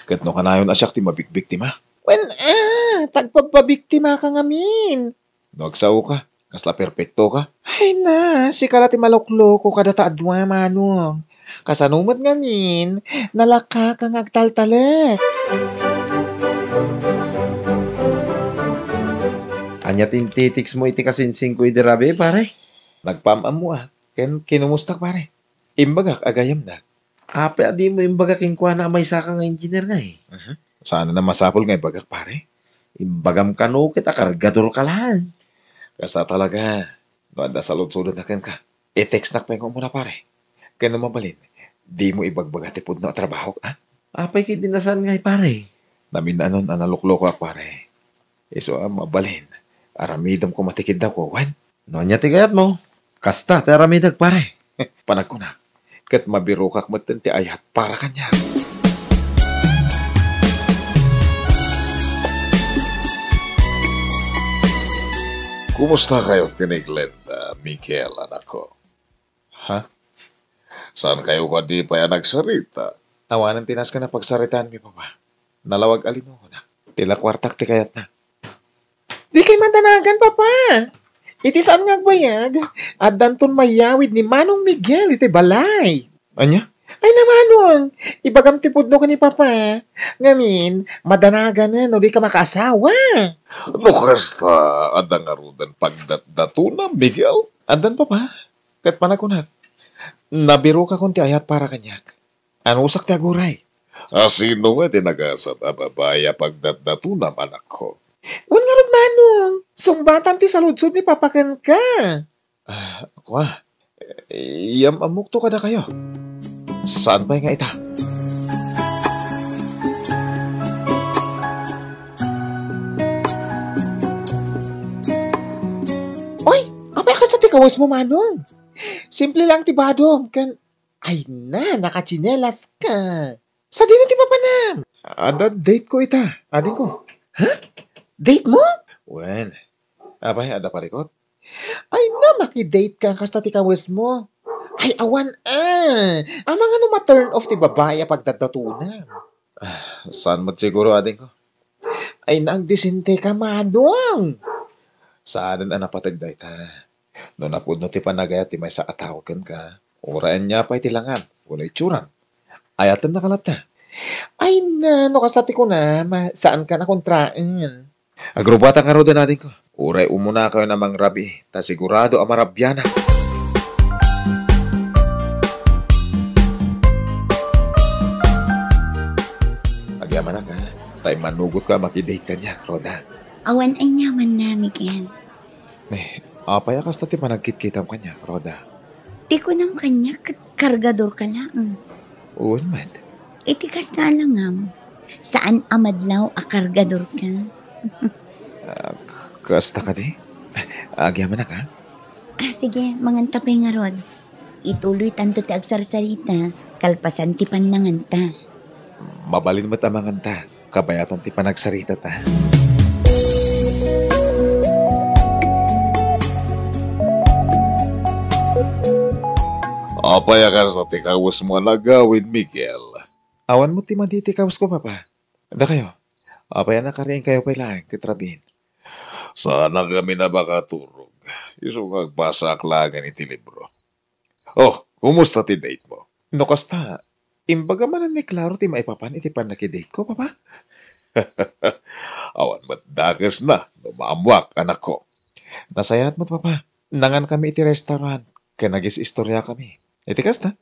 Ket no kanayon a siak ti mabikbiktima? Wen, a, ta agpabpabiktima ka ngamin. No agsao ka, Kasla perpektoka? Ay na, sika la ti malokloko kadata a dua, Manong. Kasano met ngamin, nalaka ka nga agtaltalek. Ania ti intitextmo iti kasingsingko idi rabii, pare? Nagpaam-ammoak, ken kinumustak, pare. Imbagak a gayamnak. Apay a dimo imbaga kenkuana a maysaka nga engineer ngay? Mhm. Saan a masapul nga ibagak, pare? Imbagam kano ket a kargadorka laeng. Kasta talaga. No adda saludsodenna kenka, i-textnak pay nga umuna, pare. Ken no mabalin, dimo ibagbaga ti pudno a trabahok, a? Apay ketdi a saan ngay, pare? Naminaanon a naloklokoak, pare. Isu a mabalin, aramidem koma ti kiddawko, wen? No ania ti kayatmo, kasta ti aramidek, pare. Panagkunak, ket mabirokak metten ti ayat para kaniak. Kumusta kayo ken ni Glenda, Miguel, anakko? Ha? Saan kayo kadi pay a nagsarita? Awanen ti nasken a pagsaritaanmi, Papa. Nalawag a linukonak. Ti la kuartak ti kayatna. Dikay madanagan, Papa. Iti saan nga agbayag, addanton mayawid ni Manong Miguel iti balay. Ania? Ay na, Manong, ibagam ti pudno ken ni Papa. Ngamin, madanagan no dika makaasawa. No kasta, adda ngaruden pagdatdatona, Miguel? Addan, Papa. Ket panagkunak, nabirokakon ti ayat para kaniak. Anusak ti aguray. A sino nga ti nagasat a babai a pagdatdatonam, anakko? Wen ngarud, Manong, sungbatam ti saludsod ni Papa kenka. Ah, kua, iyam-ammokto kadakayo. Saan pay nga ita? Oy, apay a kasta ti kawesmo, Manong? Simple lang ti badom, ken, ay na, nakatsinelas ka. Sadino ti papanam? Adda date ko ita, adingko. Ha? Date mo? Wen. Apay, adda parikot? Ay na, makidate ka kasta ti kawesmo. Ay, awan a. Amangan no ma-turn off ti babai a pagdatdatonam. Ah, saan met siguro, adingko? Ay na, agdisente ka, Manong. Saanen a napateg dayta. No napudno ti panagayat ti maysa a tao kenka, uray ania pay ti langam wenno itsuram, ayatennaka latta. Ay na, no kasta ti kunam, saanka a kontraen. Agrubbuatak ngaruden, adingko. Uray umunakayon a mangrabii, ta sigurado a marabianak. Agyamanak, ha? Ta immanugotka a makidate kaniak, Rhoda. Awan aniamanna, Miguel. Eh, apay a kasta ti panagkitkitam kaniak, Rhoda? Ti kunam kaniak ket kargadorka laeng. Wen met. Iti kasta a langam, saan a madlaw a kargadorka. Ah, k-, kasta kadi? Agyamanak, ha? Ah, sige, manganta pay ngarud. Ituloytanto ti agsarsarita, kalpasan ti pannanganta. Mabalin met a manganta, kabayatan ti panagsaritata. Apay a kasta ti kawesmo a nagawid, Miguel? Awan met ti madi ti kawesko, Papa. Dakayo, apay a nakariingkayo pay laeng ket rabiin? Saanak ngamin a makaturog. Isu nga agbasaak laengen iti libro. Oh, kumusta ti date mo? No kasta, imbaga manen ni Claro ti maipapan iti pannakidate ko, Papa? Awan met dakesna no maammoak, anakko. Nasayaat met, Papa. Nangankami iti restaurant ken nagis-istoriakami. Iti kasta,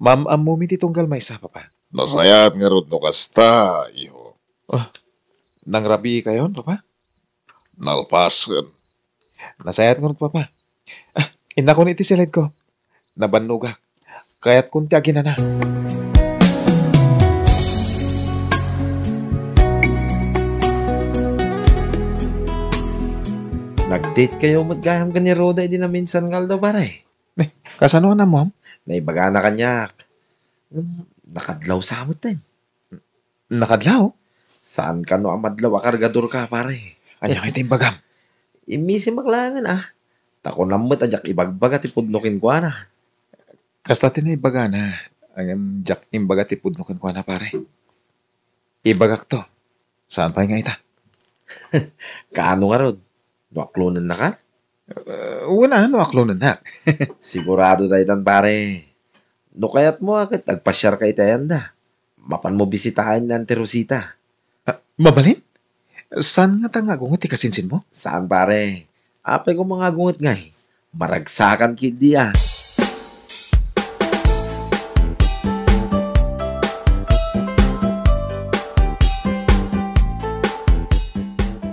maam-ammomi ti tunggal maysa, Papa. Nasayaat ngarud no kasta, iho. Oh, nangrabiikayon, Papa? Nalpasen. Nasayaat ngarud, Papa. Ah, innakon iti siledko. Nabannogak. Kayatkon ti aginana. Nag-date kayo met gayam ken ni Rhoda idi naminsan nga aldaw, pare? Eh, kasano a nammom? Naibagana kaniak. Hmm, nakadlaw sa metten. Nakadlaw? Saan kano a madlaw a kargadorka, pare? Ania ngay ti imbagam? Immisimak laengen, a. Ta kunam met a diak ibagbaga ti pudno kenkuana. Kasta ti naibagana, ngem diak imbaga ti pudno kenkuana, pare. Ibagakto. Saan pay nga ita? Kaano ngarud? No aklonennaka? Eh, wen a, no aklonennak. Sigurado daytan, pare. No kayatmo a ket agpasiarka iti ayanda, mapanmo bisitaen ni Auntie Rosita. Ah, mabalin? Saan ngata nga agunget ti kasinsinmo? Saan, pare. Apay koma nga agunget ngay? Maragsakan ketdi a.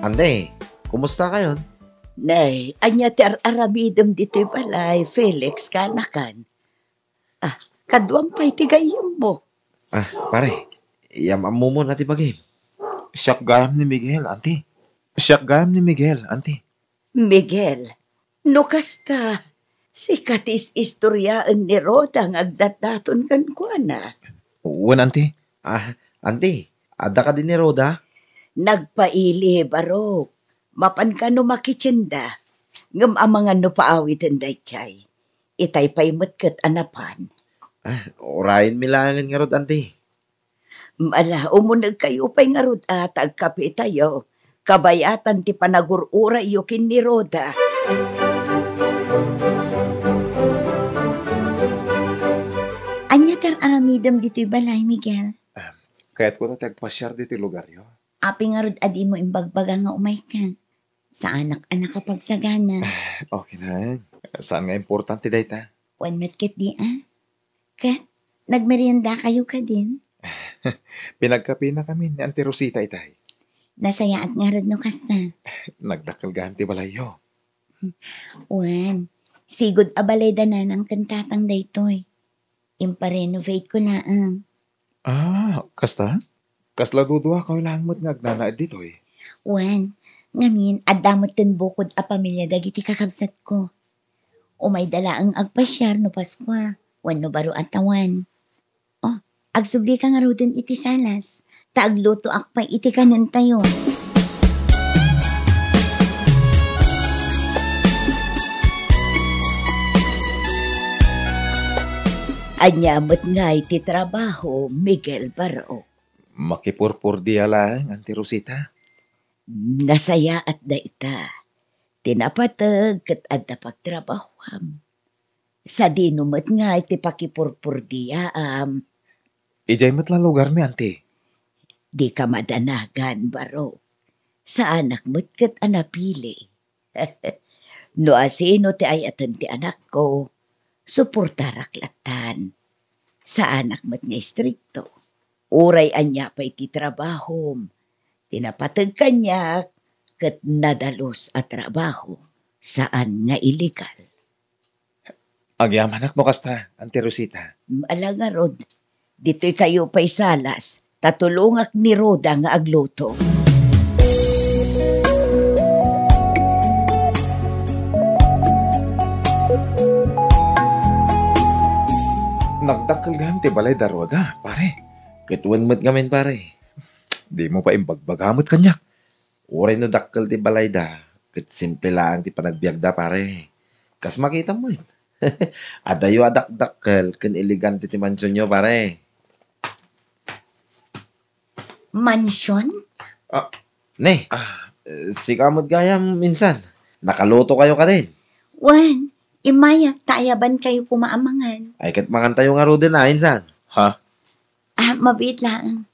Ante, kumusta kayon? Nay, ania ti ar-aramidem ditoy balay, Felix, kaanakan? Ah, kaduam pay ti gayyemmo. Ah, pare, yam-ammomon a ti bagim. Siak gayam ni Miguel, anti. Siak gayam ni Miguel, anti. Miguel, no kasta, sika ti is-istoriaen ni Rhoda nga agdatdaton kenkuana. Wen, anti. Ah, anti, adda kadi ni Rhoda? Nagpaili, barok. Mapan kano makitienda, ngem amangan no paawiten daydiay. Itay pay met ket a napan. Ah, urayenmi laengen ngarud, anti. Ala, umunegkayo pay ngarud a ta agkapitayo. Kabayatan ti panagur-urayyo ken ni Rhoda. Ania ti ar-aramidem ditoy balay, Miguel? Ah, kayatko ta ti agpasiar ditoy lugaryo. Apay ngarud a dimo imbagbaga nga umayka? Saanak a nakapagsagana. Okay lang. Saan nga importante dayta? Wen met ketdi a. Ket, nagmeriendakayo kadin? Pinagkapinakamin ni Auntie Rosita itay. Nasayaat ngarud no kasta. Nagdakkel gayam ti balayyo. Wen, sigud a balay da nanang ken tatang daytoy. Impa-renovate ko laeng. Ah, kasta? Kasla duduakayo laeng met nga agnanaed ditoy? Wen, ngamin, adda metten bukod a pamilia dagiti kakabsatko. Umayda laeng agpasiar no Paskua wenno baro a tawen. Oh, agsublika ngaruden iti salas, ta aglutoak pay iti kanentayo. Ania met ngay ti trabaho, Miguel Barok? Makipurpurdia laeng, Auntie Rosita. Nasayaat dayta. Ti napateg ket adda pagtrabahoam. Sadino met ngay ti pakipurpurdiaam? Idiay met la lugarmi, anti. Dika madanagan, barok. Saanak met ket a napili. No asino ti ay-aten ti anakko, suportarak lattan. Saanak met nga istrikto. Uray ania pay ti trabahom, ti napateg kaniak ket nadalus a trabaho, saan nga illegal. Agyamanak no kasta, Auntie Rosita. Ala ngarud, ditoy kayo pay salas, ta tulongak ni Rhoda nga agluto. Nagdakkel gayam ti balay da Rhoda, pare. Ket wen met ngamin, pare. Dimo pay imbagbaga met kaniak. Uray no dakkel ti balayda, ket simple laeng ti panagbiagda, pare. Kas makitam met. Adayo a dakdakkel ken elegante ti mansionyo, pare. Mansion? Ah. Ne, ah, sika met gayam, insan. Nakalutokayo kadin? Wen, immayak ta ayabankayo koma a mangan. Ay, ket mangantayo ngaruden a, insan. Ha? Ah, mabiit laeng.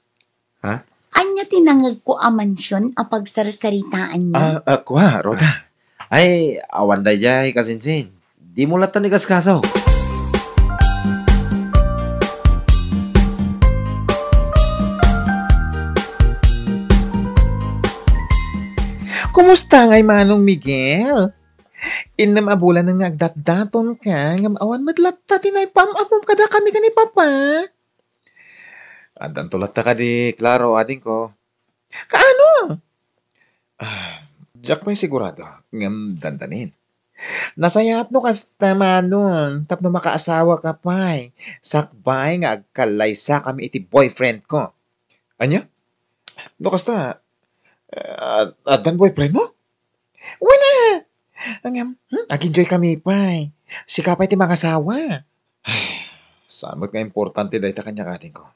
Ha? Ania ti nangegko a mansion a pagsarsaritaanyo? Ah, ah, kua, Rhoda. Ay, awan daydiay, kasinsin. Dimo latta ni kaskaso. Kumusta ngay, Manong Miguel? Innem a bulan nga agdatdatonka, ngem awan met latta ti naipam-amom kadakami ken ni Papa. Addanto latta kadi, Claro, adingko. Kaano? Ah, diak pay sigurado, ngem dandanin. Nasayaat no kasta, Manong, tapno makaasawaka pay, sakbay nga agkallaysakami iti boyfriendko. Ania? No kasta, ah, addan boyfriendmo? Wen a! Ngem, hmm, ag-enjoykami pay. Sika pay ti mangasawa. Saan met nga importante dayta kaniak, adingko.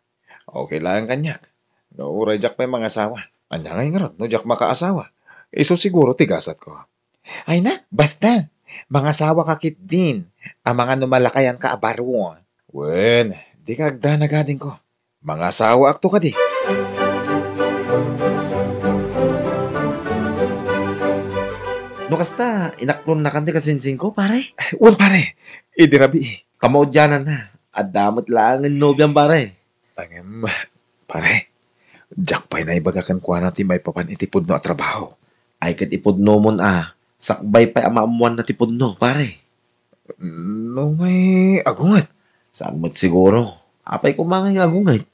Okay laeng kaniak. No, uray diak pay mangasawa. Ania ngay ngarud no diak makaasawa? Isu siguro ti gasatko. Ay na, basta. Mangasawaka ketdin, amangan no malakayanka a baro. Wen, dika agdanag, adingko. Mangasawaakto kadi. No kasta, inaklonnakan ti kasingsingko, pare? Wen, pare. Idi rabii, kamaudiananna. Adda met laengen nobiam, pare. Ngem, pare, diak pay naibaga kenkuana ti maipapan iti pudno a trabaho. Ay ket ipudnomon a, sakbay pay a maammoanna ti pudno, pare. No ngay agunget? Saan met siguro? Apay koma ngay nga agunget?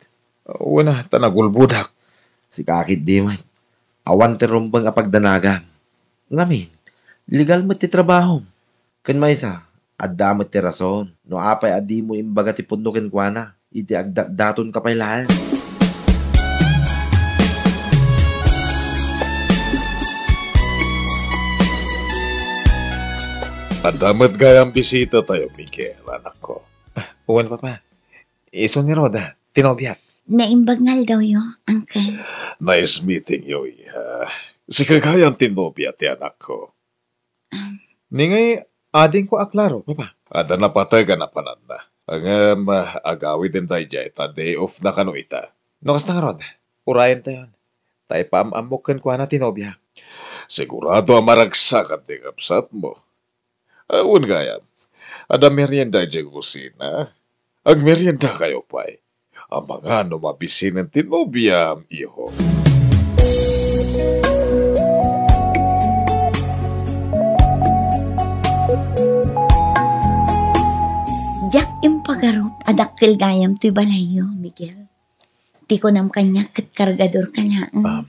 Wen a, ta nagulbodak. Sika ketdi met. Awan ti rumbeng a pagdanagam. Ngamin, legal met ti trabahom. Ken maysa, adda met ti rason no apay a dimo imbaga ti pudno kenkuana iti agdatdatonka pay laeng. Adda met gayam bisitatayo, Miguel, anakko. Ah, wen, Papa. Isu ni Rhoda, ti nobiak. Naimbag nga aldawyo, Uncle. Nice meeting you, iha. Sika gayam ti nobia ti anakko. Ni ngay, adingko a klaro, Papa. Adda napateg a napananna. Ngem, ah, agawiden daydiay ta day off na kano ita. No kasta ngarud, urayentayon. Ta ipaam-ammok kenkuana ti nobiak. Sigurado a maragsakan ti kabsatmo. Awan gayam. Adda merienda idiay kusina. Agmeriendakayo pay. Amangan no mabisinen ti nobiam, iho. Diak impagarup a dakkel gayam toy balayyo, Miguel. Ti kunam kaniak ket kargadorka laeng. Um,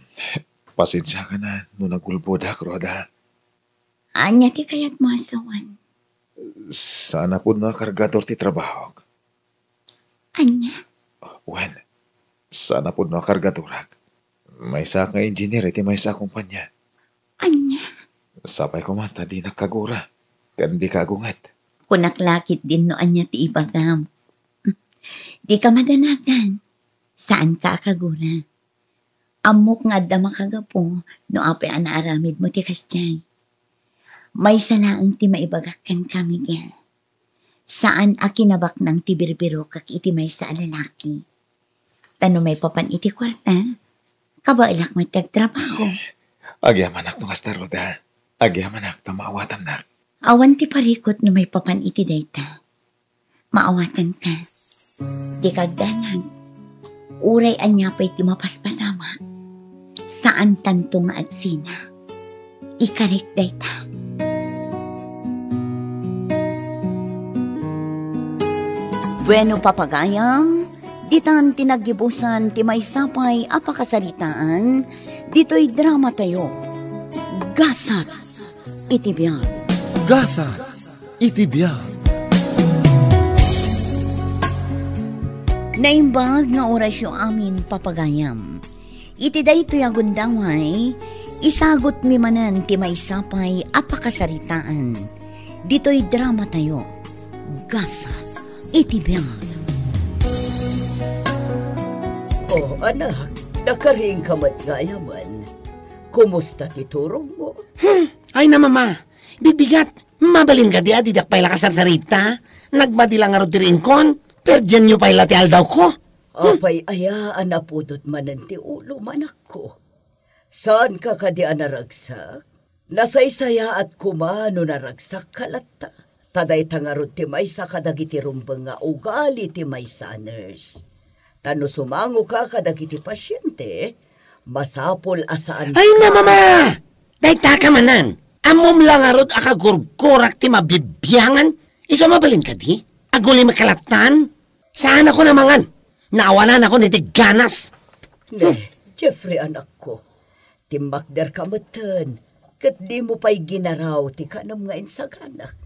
pasensiakan no nagulbodak, Rhoda. Ania ti kayatmo a sawen? Saan a pudno a kargador ti trabahok. Ania? Wen, saan a pudno a kargadorak. Maysaak nga engineer iti maysa a kompania. Ania? Sapay koma ta dinak kagura, ken dika agunget. Kunak la ketdin no ania ti ibagam. Dika madanagan. Saanka a kagura. Ammok nga adda makagapu no apay a naaramidmo ti kasdiay. Maysa laeng ti maibagak kenka, Miguel. Saan a kinabaknang ti birbirokak iti maysa a lalaki. Ta no maipapan iti kuarta, kabaelak met ti agtrabaho. Agyamanak no kasta, Rhoda. Agyamanak ta maawatannak. Awan ti parikut no maipapan iti dayta. Maawatanka. Dika agdanag. Uray ania pay ti mapaspasamak, saantanto nga agsina. Ikarik dayta. Bueno, papagayam, ditan ti naggibusan ti maysa pay a pakasaritaan ditoy dramatayo, Gasat iti Biag. Gasat iti Biag. Naimbag nga orasyo amin, papagayam. Iti daytoy a gundaway, isagutmi manen ti maysa pay a pakasaritaan ditoy dramatayo, Gasat iti Biag. Oh, anak, nakaringka met gayamen. Kumusta ti turogmo? Hmm, ay na, Mama. Bigbigat. Mabalin kadi a didak pay la kasarsarita? Nagmadi la ngarud ti riingkon. Perdianyo pay la ti aldawko. Hmm. Apay aya a napudot manen ti ulom, anakko? Saanka kadi a naragsak? Nasaysayaat koma no naragsakka latta. Ta dayta ngarud ti maysa kadagiti rumbeng nga ugali ti maysa a nurse. Ta no sumangoka kadagiti pasiente, masapul a saan. Ay na, Mama! Dayta ka manen. Ammom la ngarud a kagurgurak ti mabibiangan. Isu a mabalin kadi? Aguli met ka lattan? Saanakon a mangan. Naawananakon iti ganas. Ne, Jeffrey, anakko. Timmakderka metten, ket dimo pay ginaraw ti kanem nga insaganak.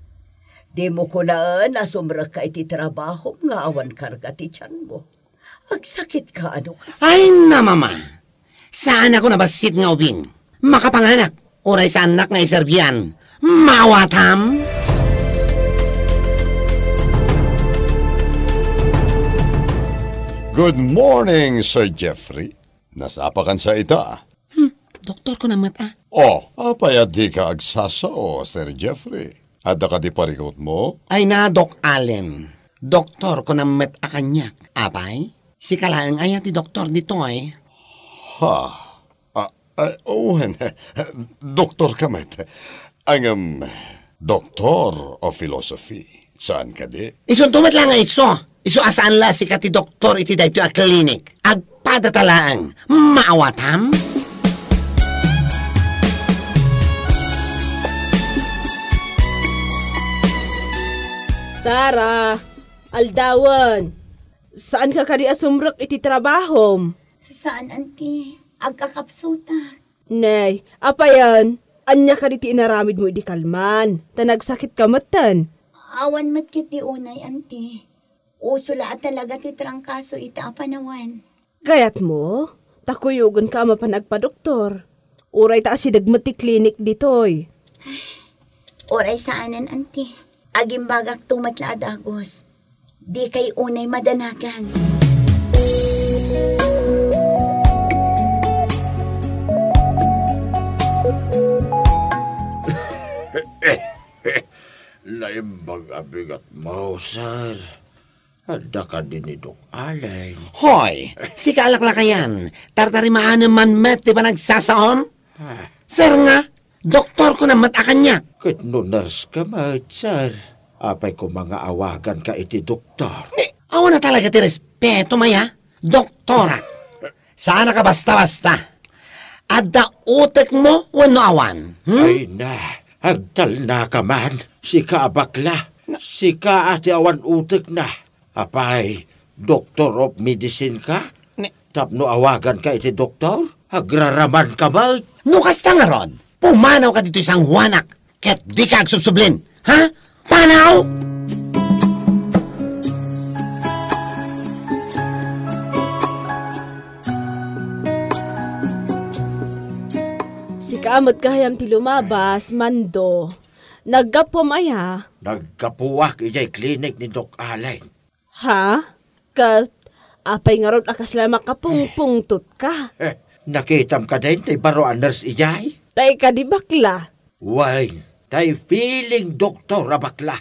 Dimo kunaen a sumrekka iti trabahom nga awan karga ti tianmo. Agsakitka a no kas- Ay na, Mama! Saanakon a bassit nga ubing. Makapanganak, uray saannak nga iserbian. Maawatam? Good morning, Sir Jeffrey. Nasapakan sa ita. Hmm, doktor ko na met, ah. Oh, apay a dika agsasao, Sir Jeffrey? Adda kadi parikutmo? Ay na, Doc Allen. Doktor ko nammet a kaniak. Apay? Sika laeng aya ti doktor ditoy? Ha? Ah, ah, wen, doktor ka met. Ngem, Doctor of Philosophy. Saan kadi? Isunto met la nga isu. Isu a saan la sika ti doktor iti daytoy a klinik. Agpadata laeng. Maawatam? Sara, aldawen. Saanka kadi a sumrek iti trabahom? Saan, anti. Agkakapsutak. Nay, apayen, ania kadi ti inaramidmo idi kalman? Ta nagsakitka metten. Awan met ket ti unay, anti. Uso la a talaga ti trangkaso ita a panawen. Kayatmo? Ta kuyogenka a mapan agpadoktor. Uray ta asideg met ti klinik ditoy. Uray saanen, anti. Agimbagakto met la a dagus. Dikay unay madanagan. Naimbag a bigatmo, sir. Adda kadi ni Doc Allen. Hoy, sika a laklakayan, tartarimaanem man met ti panagsasaom? Ah. Sir nga, doktor ko nammet a kaniak. Ket no nurse ka met, sir, apay koma nga awaganka iti doktor? Ni, awan a talaga ti respetom aya? Doktorak. Saanka basta-basta. Adda utekmo wenno awan? Hmm? Ay na, agtalnaka man. Sika a bakla. Sika a ti awan utekna. Apay, Doctor of Medicine ka? Ni- Tapno awaganka iti doktor? Agraramanka met? No kasta ngarud, pumanawka ditoy sangoanak, ket dika agsubsublin. Ha? Panaw! Sika met gayam ti lumabas, Mando. Naggapuam aya? Naggapuak idiay klinik ni Doc Allen. Ha? Ket apay ngarud a kasla makapungpungtotka? Eh, nakitam kadi tay baro a nurse idiay? Tay kadi bakla? Wen, tay feeling doktor a bakla.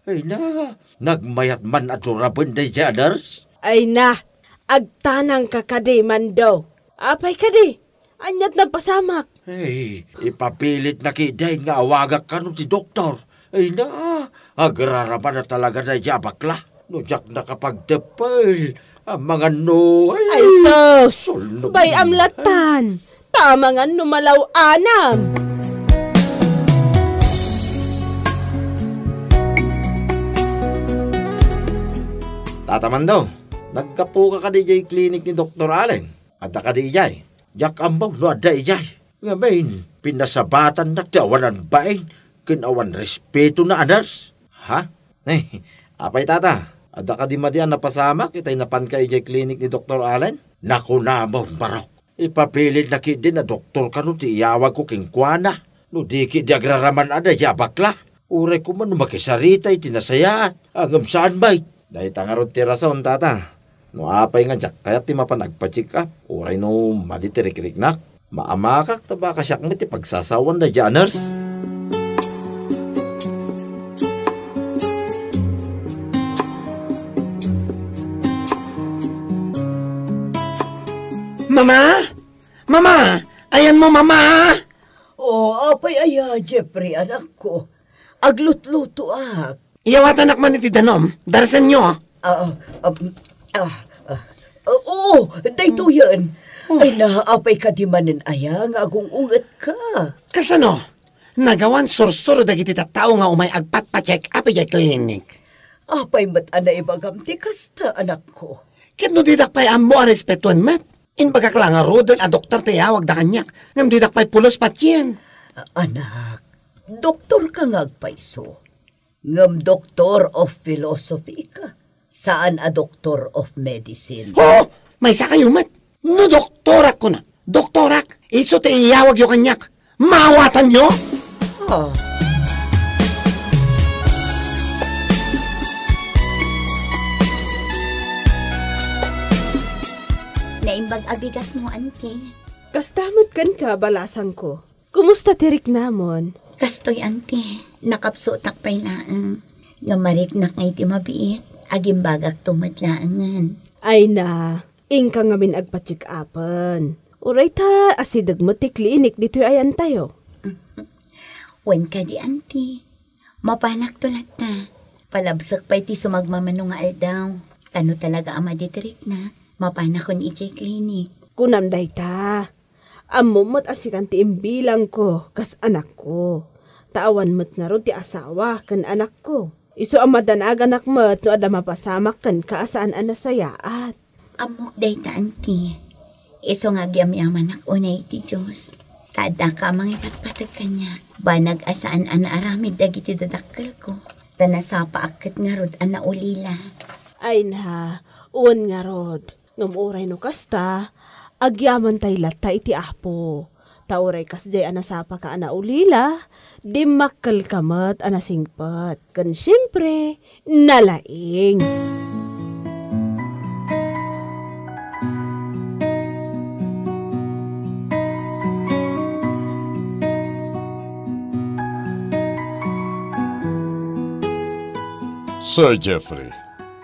Ay na, nagmayat man a duraben daydiay a nurse? Ay na, agtanangka kadi, Mando. Apay kadi? Aniat napasamak? Ay, ipapilitna ketdin nga awagak kano ti doktor. Ay na, agraraman a talaga daydiay a bakla. No diak nakapagteppel, amangan no, ay, Ay, sus! Tulnog. Bay-am latan! Ta amangan no malaw-anam! Tata Mando, naggapuka kadi idiay klinik ni Doktor Allen? Adda kadi idiay? Diak ammo no adda idiay. Ngamin, pinasabatannak ti awan bain ken awan respetona a nurse. Ha? Eh, apay, tata, adda kadi madi a napasamak itay napanka idiay klinik ni Doktor Allen? Nakunamon, barok. Ipapilitna ketdin a doktor kano ti iyawagko kenkuana. No di ketdi agraraman a daydiay a bakla. Uray koma no makisarita iti nasayaat, ngem saan met. Dayta ngarud ti rason, tata. No apay nga diak kayat ti mapan agpa-check-up, uray no madi ti rikriknak, maamakak ta baka siak met ti pagsasawan daydiay a nurse. Mama! Mama! Ayanmo, Mama! Oh, apay aya, Jeffrey, anakko? Aglutlutoak. Iyawatanak man iti danum. Darasenyo. Ah, ah, ah, ah, ah, oo, daytoyen. Oh. Ay na, apay kadi manen aya nga agung-ungetka? Kasano? Nagawan sursuro dagiti tattao nga umay agpatpa-check up idiay klinik. Apay met a naibagam ti kasta, anakko? Ket no didak pay ammo a respetuen met, imbagak la ngaruden a doktor ti iyawagda kaniak, ngem didak pay pulos patien. A-, anak, doktorka nga agpayso. Ngem doctor of philosophy ka, saan a doctor of medicine. Oh, maysakayo met. No doktorak kuna, doktorak, isu ti iyawagyo kaniak. Maawatanyo? Ah. Naimbag a bigatmo, anti. Kasta met kenka, balasangko. Kumusta ti riknamon? Kastoy, anti, nakapsutak pay laeng. Nga mariknak nga iti mabiit, agimbagakto met laengen. Ay na, inka ngamin agpa-check-upen. Uray ta asideg met ti klinik ditoy ayantayo. Wen kadi, anti. Mapanakto latta. Palabsek pay ti sumagmamano nga aldaw. Ta no talaga a maditriknak, mapanakon idiay klinik. Kunam dayta. Ammom met a sikan ti imbilangko kas anakko. Ta awan met ngarud ti asawa ken anakko. Isu a madanaganak met no adda mapasamak kenka a saan a nasayaat. Ammok dayta, anti. Isu nga agyamyamanak unay iti Dios. Ta addaka a mangipatpateg kaniak. Banag a saan a naaramid dagiti dadakkelko. Ta nasapaak ket ngarud a naulila. Ay na, wen ngarud. Ngem uray no kasta, agyamantay latta iti Apo. Ta uray kasdiay a nasapaka a naulila, dimmakkelka met a nasingpet. Ken siempre, nalaing. Sir Jeffrey,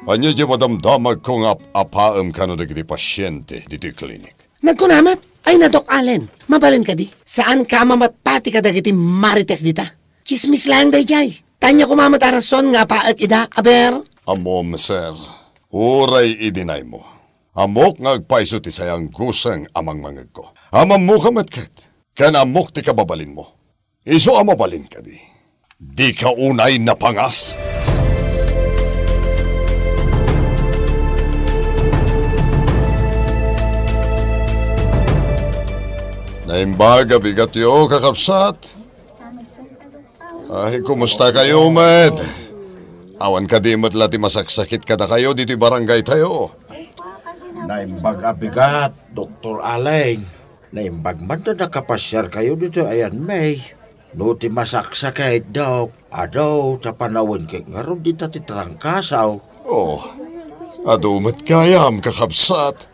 ania ti madamdamagko nga ap-apaem kano dagiti pasiente ditoy klinik? Nagkuna met, ay na, Doc Allen, mabalin kadi? Saanka a mamatpati kadagiti marites dita? Tsismis laeng daydiay. Ania koma met a rason nga apaek ida, aber? Ammom, sir. Uray i-deny mo, ammok nga agpayso ti sayangguseng a mangmangegko. Ammok met ket, ken ammok ti kababalinmo. Isu a mabalin kadi, dika unay napangas? Naimbag a bigatyo, kakabsat. Ay, kumusta kayo met? Awan kadi met la ti masaksakit kadakayo ditoy barangay tayo? Naimbag a bigat, Doktor Allen. Naimbag man ta nakapasiar kayo ditoy ayanmi. No ti masaksakit, Dok, adu ta panawen ket ngarud dita ti trangkaso. Oh, adu met gayam, kakabsat.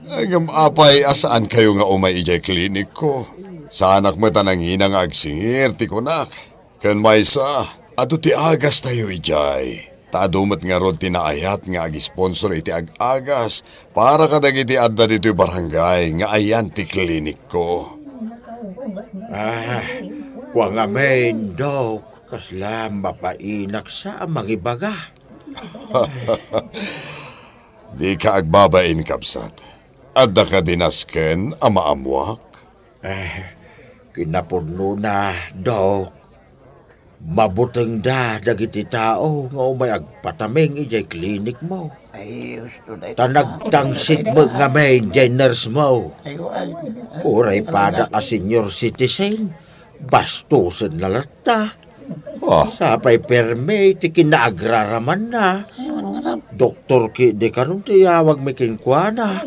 Ngem apay a saan kayo nga umay idiay klinikko? Saanak met a nangina nga agsingir ti kunak. Ken maysa, adu ti agas tayo idiay. Ta adu met ngarud ti naayat nga ag-sponsor iti ag-agas para kadagiti adda ditoy barangay nga ayan ti klinikko. Ah, kua ngamin, Dok, kasla mapainak sa a mangibaga. Dika agbabain, kabsat. Adda kadi nasken a maammuak? Eh, kinapudnona, Dok. Mabutengda dagiti tao nga umay agpataming idiay klinikmo. Ay, husto dayta. Ta nagtangsit met ngamin diay nurse mo. Ay, ay, ay. Uray pada a senior citizen, bastosenna latta. Ah. Sapay permi ti kinaagramanna. Ay, awan nga. Doktor ketdi kanon ti iyawagmi kenkuana.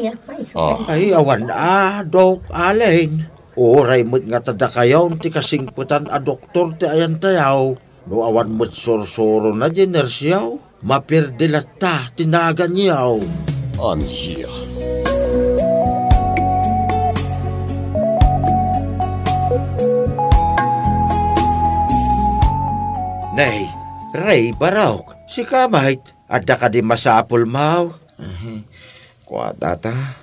Ah. Ay, awan a, Doc Allen. Uray met nga ta dakayo ti kasingpetan a doktor ti ayantayo, no awan met sursurona diay nurseyo, mapierde latta ti naganyo. Ania? Nay, Rey Barok, sika met, adda kadi masapulmo? Kua, tata.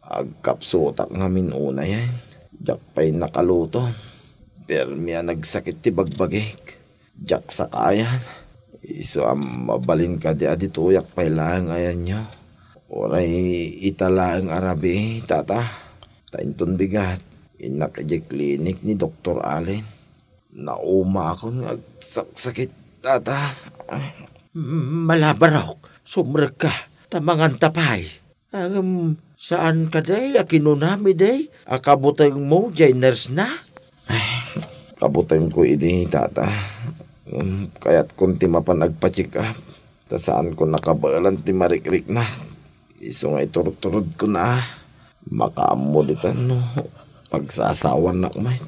Agkapsutak ngamin unayen. Diak pay nakaluto. Permi a nagsakit ti bagbagik. Diak sakayan. Isu a mabalin kadi a ditoyak pay laeng ayanyo. Uray ita laeng a rabii, tata. Ta inton bigat, innak idiay klinik ni Doktor Allen. Naumaakon nga agsaksakit, tata. Ay. Mala, Barok, sumrekka, ta manganta pay. Ngem, saan kadi a kinunam idi a kabutengmo diay nurse na? Ay, kabutengko idi, tata. Ngem, kayatkon ti mapan agpa-check up. Ta saanko nakabaelan ti marikriknak. Isu nga iturturodkon a. Makaammo ditan no pagsasawanak met.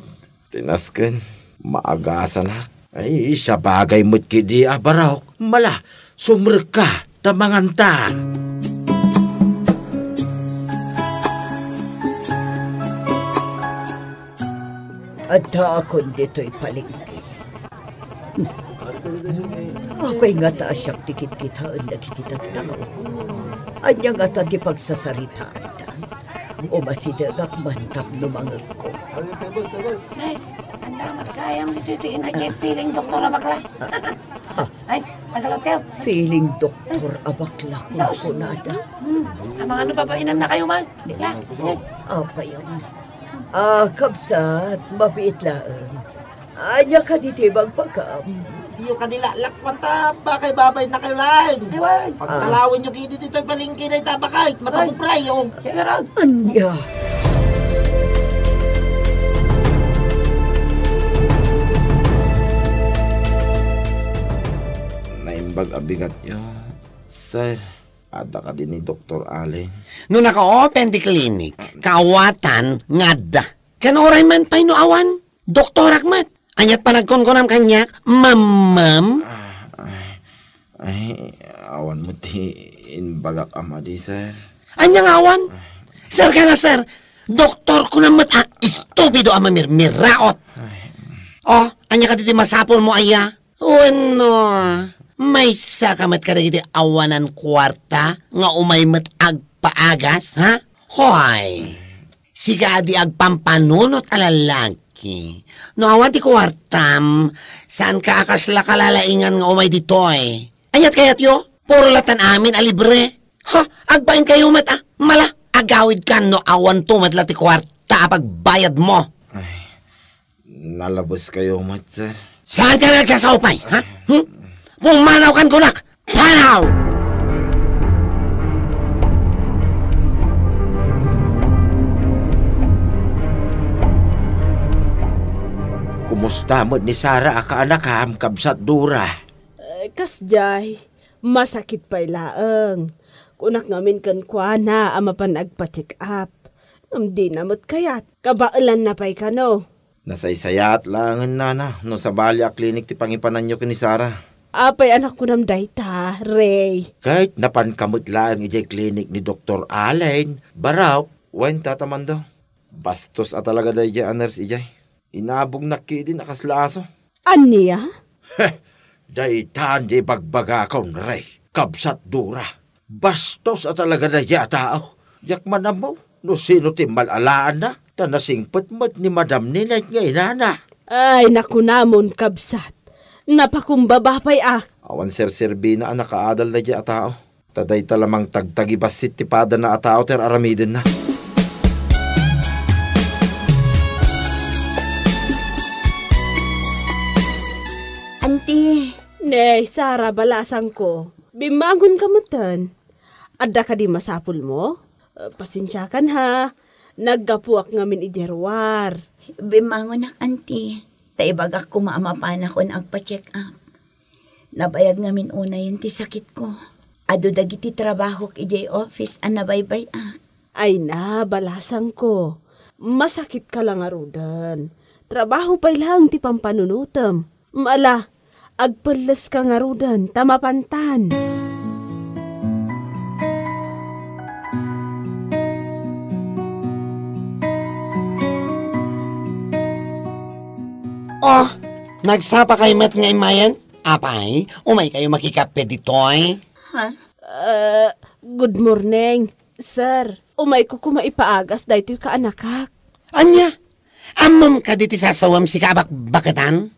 Ti nasken, maagasanak. Ay, sabagay met kidi a Barok. Mala, sumrekka, ta manganta. Addaakon ditoy palengke. Apay ngata a siak ti kitkitaen dagiti tattao? Ania ngata ti pagsasaritaanda? Umasidegak man tapno mangegko. Ay, anda met gayam ditoy ti ina, feeling doktor a bakla. Ay, agalaw tayo. Feeling doktor a bakla, kunkunada. Hmm, amangano, babainannakayo man. Di la, sige. Apay, ah, kabsat, mabiit laeng. Ania kadi ti ibagbagam? Diyo kadi lalakwan ta bakay, babainakayo laeng. Ay, wen. Pagtalawenyo kidi ditoy palengke dayta bakay, matapuprayo. Sige, Rod. Ania? Naimbag a bigatyo, sir. Adda kadi ni Doktor Allen? No naka-open ti clinic, kaawatan nga adda. Ken uray man pay no awan, doktorak met. Ania't panagkunkunam kaniak, mammam? Ah, ay, ay, awan met ti imbagak a madi, sir. Ania nga awan? Sir ka nga, sir. Doktor ko na met a estupido a mamirmiraot. Ay. Oh, ania kadi ti masapulmo aya? Wenno, maysa ka met kadagiti awanan kuarta nga umay met agpaagas, ha? Hoy, sika a di agpampanunot a lalaki. No awan ti kuartam, saan ka a kasla kalalaingan nga umay ditoy? Ania't kayatyo? Puro latta amin a libre. Ha? Agbain kayo met, ah. Mala, agawid kan no awan to met la ti kuarta a pagbayad mo. Ay, nalabes kayo met, sir. Saan ka nagsasaupay, ha? Hmm? Pumanaw kan kunak! Panaw! Kumusta met ni Sara a kaanakam, Kabsat Dora? Eh, kasdiay, masakit pay laeng. Kunak ngamin kenkuana a mapan agpa-check up. Ngem dina met kayat, kabaelanna pay kano. Nasaysayaat laengen, nana, no sabali a klinik ti pangipananyo ken ni Sara. Apay a nakunam dayta, Ray? Ket napanka met laeng idiay klinik ni Doktor Allen, Barok, wen Tata Mando. Bastos a talaga daydiay a nurse idiay. Inabongnak ketdin a kasla aso. Ania? Heh, daytan di ibagbagakon, Ray, Kabsat Dora. Bastos a talaga daydiay a tao. Diak man ammo no sino ti mal-alaanna, ta nasingpet met ni Madam Ninette nga inana. Ay, nakunamon, kabsat. Napakumbaba pay a. Awan serserbina a nakaadal daydiay a tao. Ta dayta la mangtagtagibassit ti padana a tao ti ar-aramidenna. Anti. Ne, Sara, balasangko. Bimmangonka metten. Adda kadi masapulmo? Eh, pasensiakan ha. Naggapuak ngamin idiay ruar. Bimmangonak, anti. Ta ibagak koma a mapanakon agpa-check up. Nabayag ngamin unayen ti sakitko. Adu dagiti trabahok idiay office a nabaybay-ak. Ay na, balasangko. Masakitka la ngaruden. Trabaho pay laeng ti pampanunotem. Ala, agpelleska ngaruden ta mapantan. Oh, nagsapa kay met nga imayen? Apay, umay kayo makikape ditoy? Ha? Ah, good morning, sir. Umayko koma ipaagas daytoy kaanakak. Ania? Ammom kadi ti sasawem, sika a bakbaketan?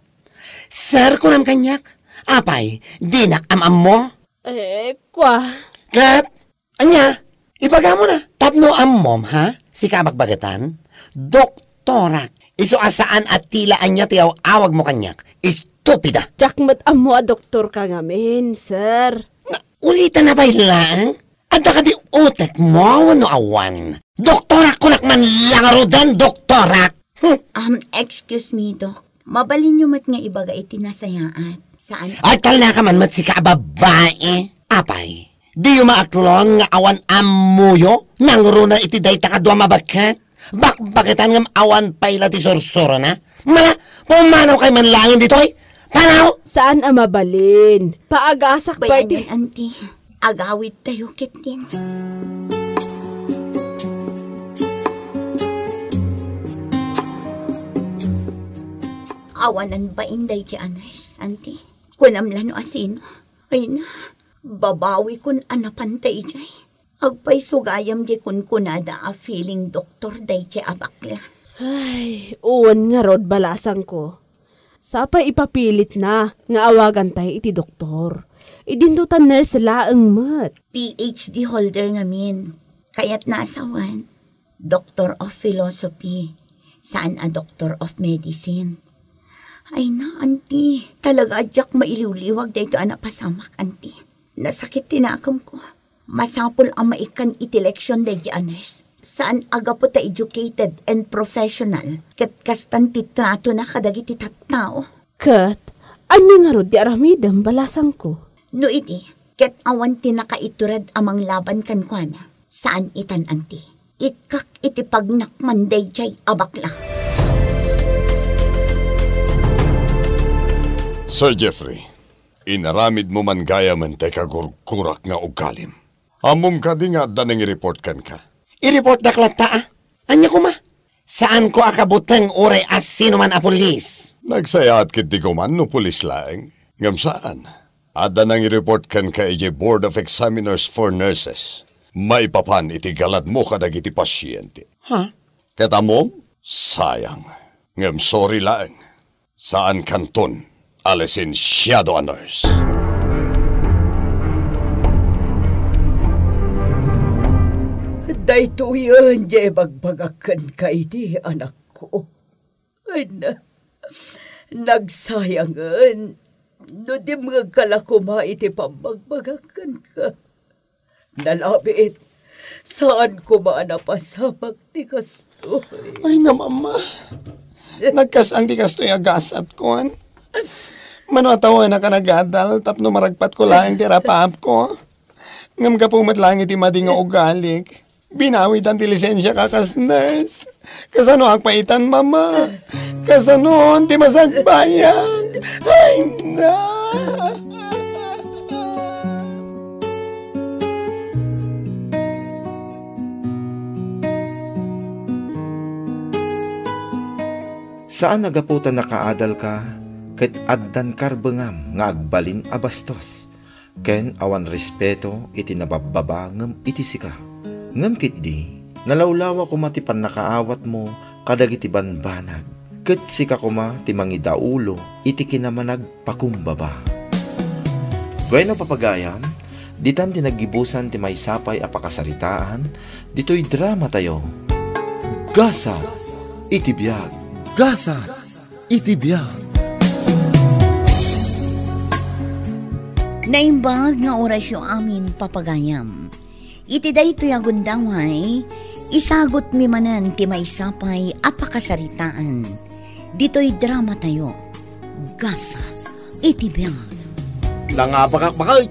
Sir, kunam kaniak. Apay, dinak am-ammo? Eh, kwa. Ket, ania? Ibagamo na. Tapno ammom, ha? Sika a bakbaketan? Doktorak. Isu a saan a tila ania ti aw-awagmo kaniak. Estupida. Diak met ammo a doktor ka ngamin, sir. Na, ulitan na pay laeng? Adda kadi utekmo wenno awan? Doktorak, kunak man la ngaruden, doktorak! Hmm. Um, excuse me, Doc. Mabalinyo met nga ibaga iti nasayaat. Saan? Agtalnaka man met, sika a babai. Apay, diyo maaklon nga awan ammoyo nangruna iti dayta kadua mabakket? Bakbaketan ngem awan pay la ti sursurona? Mala, pumanaw kay man laeng ditoy? Panaw! Saan a mabalin? Paagasak pay ti Bayan, anti. Agawid tayo, Kitin. Awanan ba inday ti a nurse? Auntie, kunam la no asino? Ay na, babawikon a napan daydiay. Agpayso gayam di kunkunada a feeling doktor daydiay a bakla. Ay, wen ngarud, balasangko. Sapay ipapilitna nga awagantay iti doktor. Idinto ta nurse laeng met. P H D holder ngamin. Kayatna a sawen, Doctor of Philosophy, saan a Doctor of Medicine. Ay na, auntie, talaga a diak mailiwliwag daytoy a napasamak, auntie. Nasakit ti nakemko. Masapul a maikkan iti leksion daydi a nurse. Saan a gapu ta educated and professional, ket kastan ti tratona kadagiti tattao. Ket ania ngarud ti aramidem, balasangko? No idi, ket awan ti nakaitured a manglaban kenkuana, saan itan, auntie. Ikkak iti pagnakman daydiay a bakla. Sir Jeffrey, inaramidmo man gayamen ti kagurgurak nga ugalim. Ammom kadi nga adda nangireport kenka? Ireportdak latta, a? Ania koma? Saanko a kabuteng uray a sinoman a pulis. Nagsayaat ketdi koman no pulis laeng. Ngem saan. Adda nangireport kenka idiay Board of Examiners for Nurses. Maipapan iti galadmo kadagiti pasiente. Ha? Ket ammom? Sayang. Ngem sorry laeng. Saankanton a lisensiado a nurse. Daytoyen ti ibagbagak kenka idi, anakko. Ay na, nagsayangen no dimngegka la koma iti pammagbagak kenka. Nalabit, saan koma a napasamak ti kastoy. Ay na, Mama. Nagkas-ang ti kastoy a gasat, kuan. Mano a tawen a kanagadal tapno maragpatko laeng ti rapaapko. Ngem gapu met laeng iti madi nga ugalik, binawitan ti lisensiak a kas nurse. Kasano ak paitan, Mama? Kasano ti masagbayag? Ay, na! Saan a gapu ta nakaadalka ket addan karbengam nga agbalin a bastos ken awan respeto iti nababbaba ngem iti sika. Ngem ketdi, nalawlawa koma ti pannakaawatmo kadagiti banbanag, ket sika koma ti mangidaulo iti kinamanagpakumbaba. Bueno, papagayam, ditan ti naggibusan ti maysa pay a pakasaritaan ditoy dramatayo. Gasat iti biag. Gasat iti biag. Naimbag nga orasyo amin, papagayam. Iti daytoy a gundaway, isagutmi manen ti maysa pay a pakasaritaan ditoy dramatayo, Gasat iti biag. Nangabakak, baket.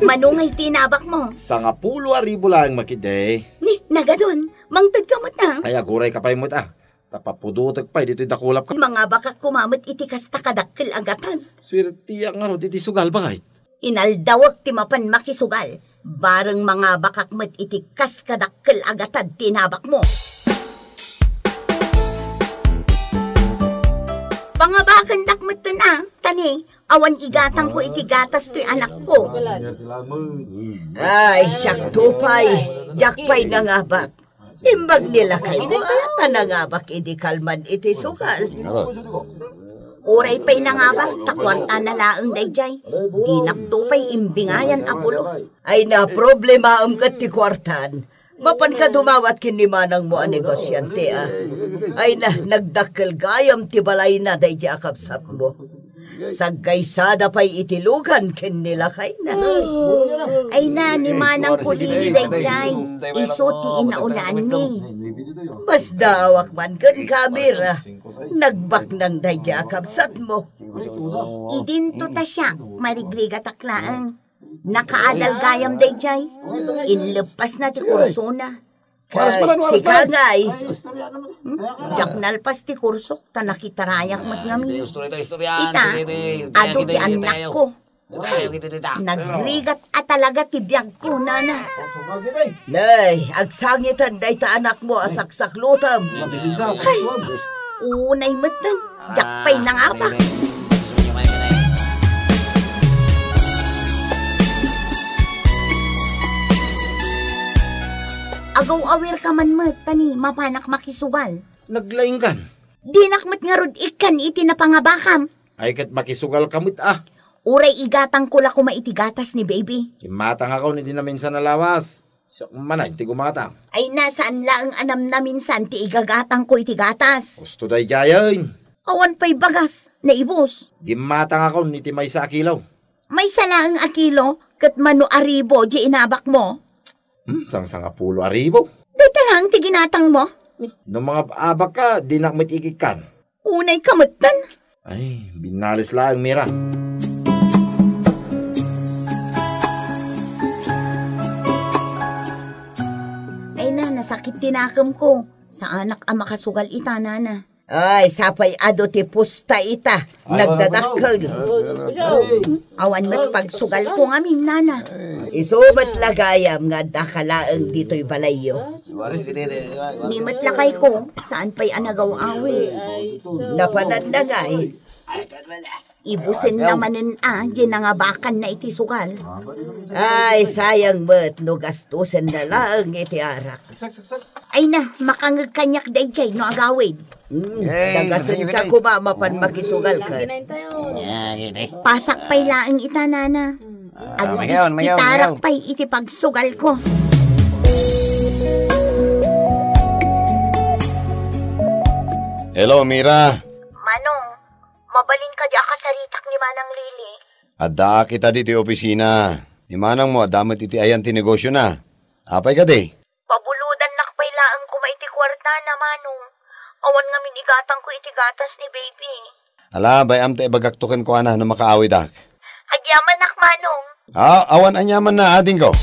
Mano nga iti inabakmo? Sangapulo a ribu laeng, makidi. Ni, nagadon, mangtedka met a. Ay, agurayka pay met a. Ta papudotek pay ditoy dakulapka. Mangabakak koma met iti kasta kadakkel a gatad. Suertiak ngarud iti sugal, baket. Inaldawek ti mapan makisugal. Bareng mangabakak met iti kas kadakkel a gatad ti inabakmo. Pangabakendak metten a, ta ni, awan igatangko iti gatas toy anakko. Ay, siakto pay, diak pay nangabak. Imbag ni lakayko, a, ta nangabak idi kalman iti sugal. Ngarud. Uray pay nangabak, ta kuartana laeng daydiay. Dinakto pay imbingayan a pulos. Ay, naproblemaem ket ti kuartan. Mapanka dumawat ken ni manangmo a negosiante, a. Ay na, nagdakkel gayam ti balayna daydiay a kabsatmo. Saggaysada pay iti lugan ken ni lakayna. Ay na, ni manangko Lili daydiay, isu ti inaulaanmi. Masdaawak man ken kamera. Nagbaknang daydiay a kabsatmo. Idinto ta siak, marigrigatak laeng. Nakaadal gayam daydiay. Inleppasna ti kursona. Oras pala, oras pala. Sika, ngay. Hmm? Diak nalpas ti kursok, ta nakitarayak met ngamin. Istorya, istorya. Ita, adu ti annakko. Nagrigat a talaga ti biagko, nana. Nay, agsangitan dayta anakmo a saksaklutam. Ay, unay metten. Diak pay nangabak. Agaw-awirka man met, ta ni mapanak makisugal. Naglaingkan. Dinak met ngarud ikkan iti napangabakam. Ay, ket makisugalka met, a. Uray igatangko la koma iti gatas ni baby. Gimmatangakon iti naminsan a lawas. Siak manen ti gumatang. Ay, na, saan laeng a namnaminsan ti igagatangko iti gatas. Husto daydiayen. Awan pay bagas, naibus. Gimmatangakon iti maysa a kilo. Maysa laeng a kilo, ket mano a ribu diay inabakmo? Hmm, sangsangapulo a ribu. Dayta laeng ti ginatangmo? No mangab-abakka, dinak met ikkan. Unayka metten. Ay, binnalis laeng, Mira. Ay na, nasakit ti nakemko. Saanak a makasugal ita, nana. Ay, sapay adu ti pusta ita. Ay, nagdadakkel. Awan met pagsugalko ngamin, nana. Isu met la gayam nga addaka laeng ditoy balayyo. Ni met lakayko, saan pay a nagaw-awid. Napananna ngay. Ibusen na manen a, di nangabakan na iti sugal. Ay, sayang met no gastusen na laeng iti arak. Ay na, makangeg kaniak daydiay no agawid. Hmm, dagasen ka kuma mapan makisugal ka. Pasak pay laeng ita, nana. Agdis kitarak pay iti pagsugal ko. Hello, Mira. Manong, mabalin kadi a kasaritak ni Manang Lili? Addaak ita ditoy opisina. Ni manangmo, adda met iti ayan ti negosiona. Apay kadi? Pabulodannak pay laeng koma iti kuartana, Manong. Awan ngamin igatangko iti gatas ni baby. Ala, bay-am ta ibagakto kenkuana no makaawidak. Agyamanak, Manong. Ah, awan aniamanna, adingko.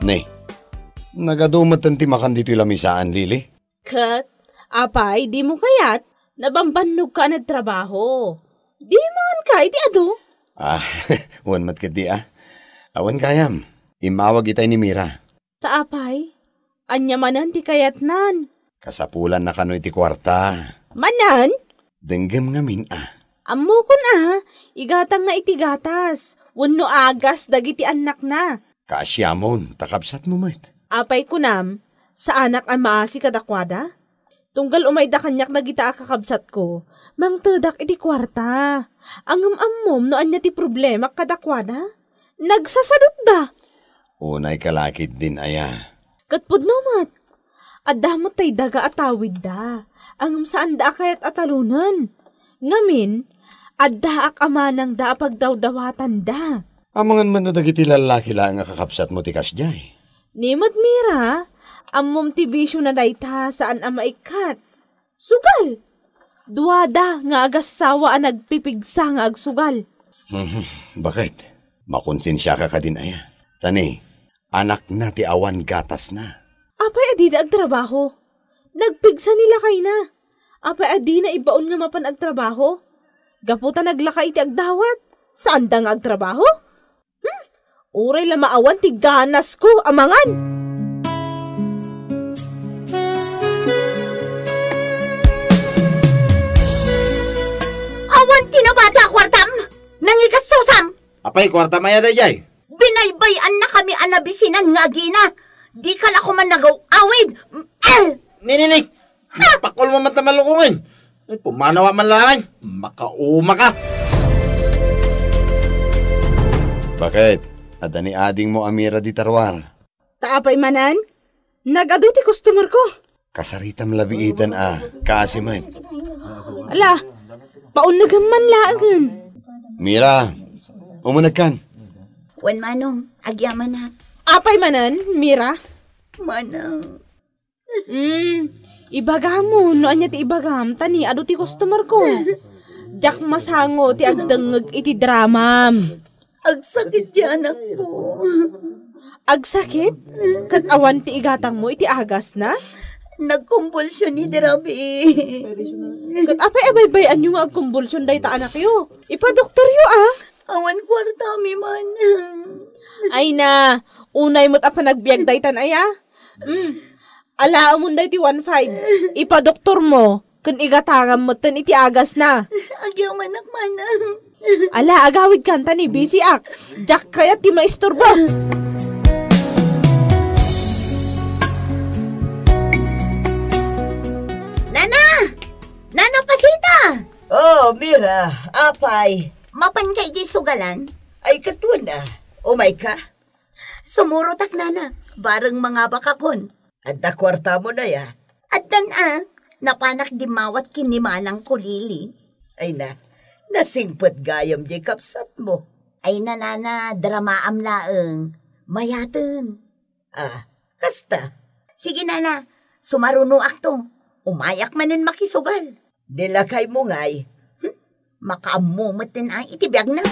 Ne, nagadu metten ti makan ditoy lamisaan, Lili? Ket, apay, dimo kayat? Nabambannogka a nagtrabaho. Di manganka iti adu? Ah, wen met ketdi, a. Awan gayam. Immawag itay ni Mira. Ta apay, ania manen ti kayatnan? Kasapulanna kano iti kuarta. Manen? Denggem ngamin, a. Ammokon, a, igatangna iti gatas, wenno agas dagiti annakna. Kaasiamon, ta kabsatmo met. Apay kunam, saanak a maasi kadakuada? Tunggal umayda kaniak dagita a kakabsatko, mangtedak iti kuarta. Ngem ammom no ania ti problemak kadakuada? Nagsasadutda. Unayka la ketdin aya. Ket pudno met. Adda met tay daga a tawidda, ngem saanda a kayat a talonen. Ngamin, addaak a manangda a pagdawdawatanda. Amangan met no dagiti lallaki laeng a kakabsatmo ti kasdiay. Ni met Mira, ammom ti bisiona dayta, saan a maikkat. Sugal! Duada nga agassawa a nagpipigsa nga agsugal. Baket, makonsensiaka kadin aya? Ta ni, anakna ti awan gatasna. Apay a dida agtrabaho? Nagpigsa ni lakayna. Apay a dina ibaon nga mapan agtrabaho? Gapu ta naglaka iti agdawat, saanda nga agtrabaho? Hmm? Uray la maawan ti ganasko a mangan. Awan ti nabati a kuartam! Nangigastusam! Apay, kuarta maya daydiay? Binaybay-annakami a nabisinan nga agina. Dika la koma nagaw-awid. Eh! Ni, ni, ni. Ha? Pakulmo man ta malukongin. Ay, pumanawa man laeng. Makauma ka. Baket, adda ni adingmo a Mira dita ruar. Ta apay manen? Nagadu ti customer ko. Kasaritam la biiten a, kaasi met. Ala, paunegem man laengen. Mira, umunegkan. Wen, Manong, agyamanak. Apay manen, Mira? Manang. Hmm, ibagamo no ania ti ibagam, ta ni adu ti customer ko. Diak masango ti agdengngeg iti dramam. Agsakit ti anakko. Agsakit? Ket awan ti igatangmo iti agasna? Nagkumbulsion idi rabii. Ket apay a baybay-anyo nga agkumbulsion dayta anakyo? Ipadoktoryo, a? Awan kuartami man. Ay na, unay met a panagbiag daytan aya? Mm. Alaamon daytoy one five. Ipadoktormo. Ken igatangam metten iti agasna. Agyamanak, manang. Ala, agawidkan ta ni bisiak. Diak kayat ti maisturbo. Nana! Nana Pasita! Oh, Mira, apay. Mapanka iti sugalan? Ay, katuan a. Umayka? Sumurotak, nana. Bareng mangabakakon. Adda kuartamo na ya? Addan a. Napanak dimmawat ken ni manangko, Lili. Ay na, nasingpet gayam di kabsatmo. Ay na, nana, dramaam laeng. Mayaten. Ah, kasta. Sige, nana, sumarunoakto. Umayak manen makisugal. Di lakaymo ngay. Hmm? Makaammo metten a iti biagna.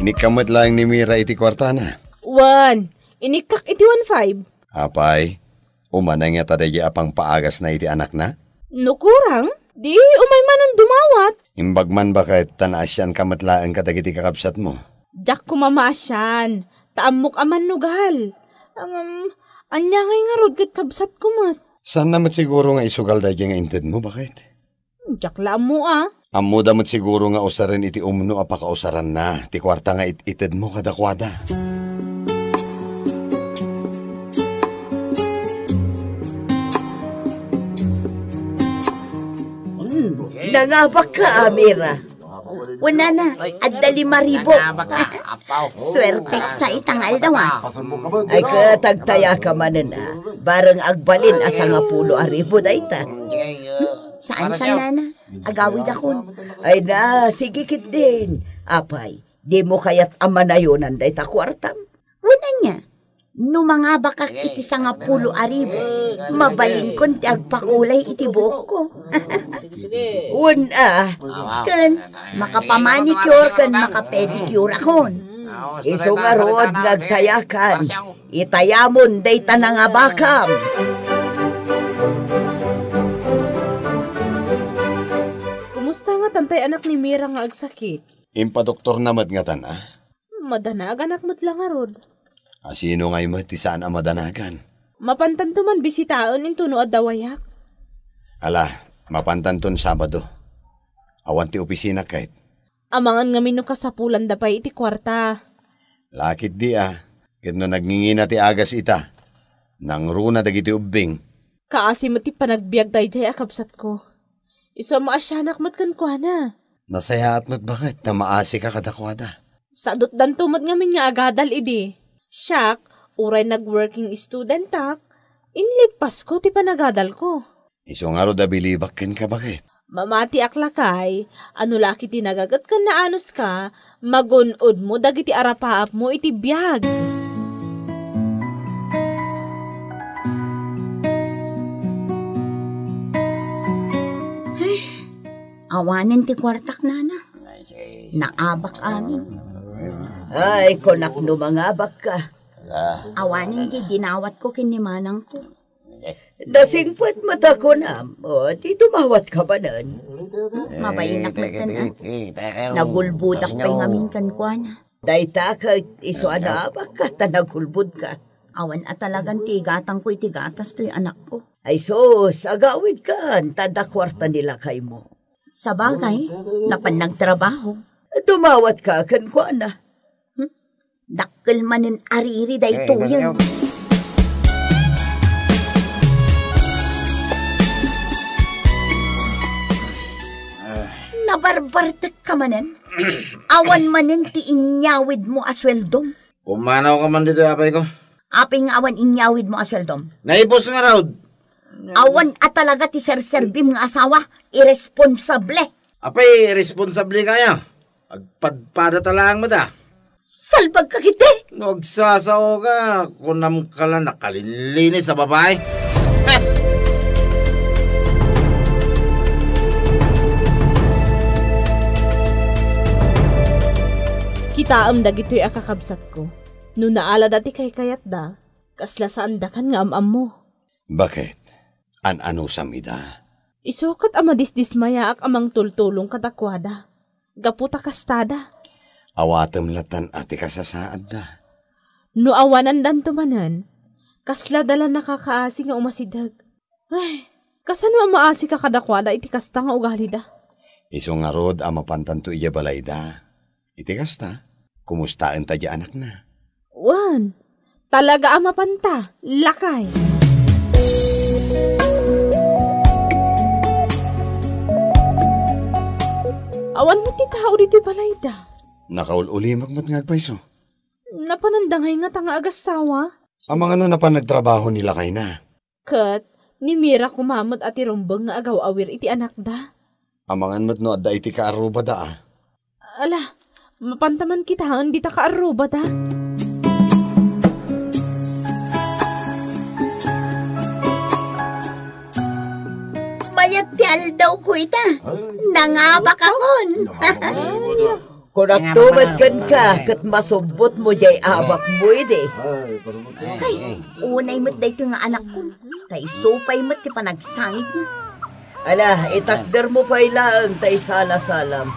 Inikka met laeng ni Mira iti kuartana. Wen, inikkak iti one five. Apay, umana ngata daydi a pangpaagasna iti anakna? No kurang, di umay manen dumawat. Imbag man baket ta naasianka met laeng kadagiti kakabsatmo. Diak koma maasian, ta ammok a mannugal. Ngem, ania ngay ngarud ket kabsatko met? Saanna met siguro nga isugal daydi nga intedmo, baket? Diak la ammo a. Ammoda met siguro nga usaren iti umno a pakausaranna ti kuarta nga it-itedmo kadakuada. Nangabakka, Amira. Wen, nana, adda lima ribu. Suertek sa ita nga aldaw, a. Ay, ket agtayaka manen, a. Bareng agbalin a sangapulo a ribu dayta. Saan, saan, nana? Agawidakon. Ay na, sige ketdin. Apay, dimo kayat a manayonan dayta kuartam? Wen, ania? No mangabakak iti sangapulo a ribu, mabalinkon ti agpakulay iti buokko. Wen a, ken makapamanicure ken makapedicure akon. Isu ngarud nga agtayakan, itayamon dayta nangabakam. Kumusta ngatan tay anak ni Mira nga agsakit? Impadoktorna met ngatan, a? Madanaganak met la ngarud. A, sino ngay met ti saan a madanagan? Mapantanto man bisitaen intono adda wayak. Ala, mapantanton Sabado. Awan ti opisina ket. Amangan ngamin no kasapulanda pay iti kuarta. Lakit di a, ket no nagngingina ti agas ita, nangruna dagiti ubbing. Kaasi met ti panagbiag daydiay a kabsatko. Isu a maasianak met kenkuana. Nasayaat met baket ta maasika kadakuada. Sadutdanto met ngamin nga agadal idi. Siak, uray nag-working studentak, inlippasko ti panagadalko. Isu ngarud a bilibak kenka, baket. Mamatiak lakay, a no lakit ti nagaget ken naanuska, magun-odmo dagiti arapaapmo iti biag. Ay, awanen ti kuartak, nana. Naabak amin. Ay, kunak no mangabakka. Awanen ti dinawatko ken ni manangko. Nasingpet met a kunam, o, ti dumawatka manen. Mabainak met ken, a. Nagulbodak pay ngamin kenkuana. Dayta ket isu a naabakka ta nagulbodka. Awan a talagan ti igatangko iti gatas toy anakko. Ay sus, agawidkan, ta adda kuarta ni lakaymo. Sabagay, napan nagtrabaho. Dumawatka kenkuana. Hmm? Dakkel manen a riri daytoyen. Nabarbartekka manen? Awan manen ti inyawidmo a sueldom? Pumanawka man ditoy, apay ko. Apay nga awan inyawidmo a sueldom? Naipos ngarud. Awan a talaga ti serserbim nga asawa, irresponsable. Apay, irresponsable kaya? Agpadpada ta laeng met, a. Salbagka ketdi! No agsasaoka, kunamka la nakalinlinis a babae. Heh! Kitaem dagitoy a kakabsatko. No naalada ti kaykayatda, kasla saandakan nga am-ammo. Baket? An-anusam ida? Isu ket a madisdismayaak a mangtultulong kadakuada, gapu ta kastada. Awatem latan a ti kasasaadda. No awanandanto manen, Kasla da la nakakaasi nga umasideg. Ay, kasano a maasika kadakuada iti kasta nga ugalida? Isu ngarud a mapantanto idiay balayda. Iti kasta, kumustaenta diay anakna? Wen, talaga a mapanta, lakay. Awan met ti tao ditoy balayda. Nakaul-ulimek met nga agpayso. Napananda ngay ngata nga agassawa? Amangan no napan nagtrabaho ni lakayna. Ket ni Mira koma met a ti rumbeng nga agaw-awir iti anakda. Amangan met no adda iti kaarrubada, a. Ala, mapanta man kitaen dita kaarrubada. Mayat ti aldawko ita. Nangabakakon. Kunakto met kenka, ket masubbotmo diay abakmo idi. Ay, unay met daytoy nga anakko. Ta isu pay met ti panagsangitna. Ala, itakdermo pay laeng ta isala-salam.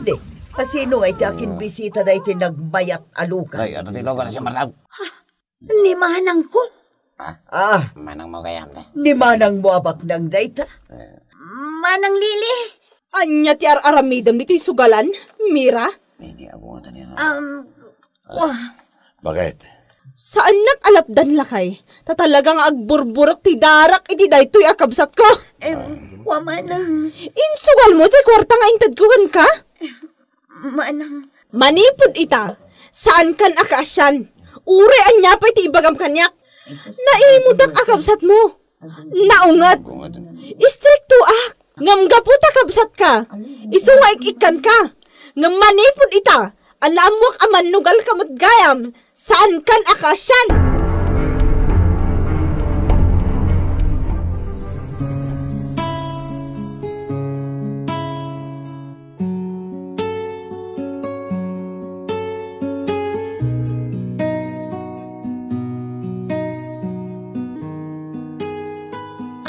Di, kasino nga iti akinbisita daytoy nagmayat a lugan? Ay, adda ti lugan, si Marlaw. Ni manangko. Ah, manangmo gayam, te. Ni manangmo a baknang dayta. Manang Lili. Ania ti ar-aramidem ditoy sugalan, Mira? Nini, agungan ta niya. Um, wah. Bakit? Saannak a lapdan, lakay. Ta talaga nga agburburek ti darak iti daytoy a kabsatko. Em, wa manang. Insugalmo ti kuarta nga intedko kenka? Manang. Manipud ita, saankan a kaasian. Uray ania pay ti ibagam kaniak. Naimutak a kabsatmo. Naunget. Istriktoak. Ngem gapu ta kabsatka, isu nga ik-ikkanka. Ngem manipud ita, a naammoak a mannugalka met gayam, saankan a kaasian.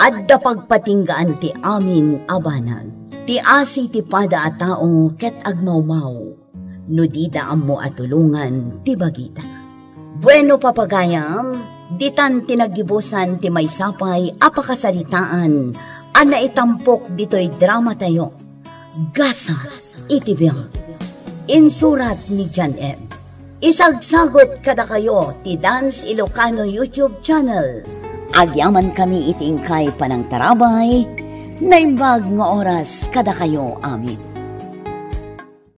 Adda pagpatinggaan ti amin a banag. Ti asi ti pada a tao ket agmawmaw no dida ammo a tulongan ti bagida. Bueno, papagayam, ditan ti naggibusan ti maysa pay a pakasaritaan a naitampok ditoy dramatayo. Gasat iti biag. Insurat ni John M. Isagsagut kadakayo ti Dance Ilocano YouTube channel. Agyamankami iti inkay panangtarabay, naimbag nga oras kadakayo amin.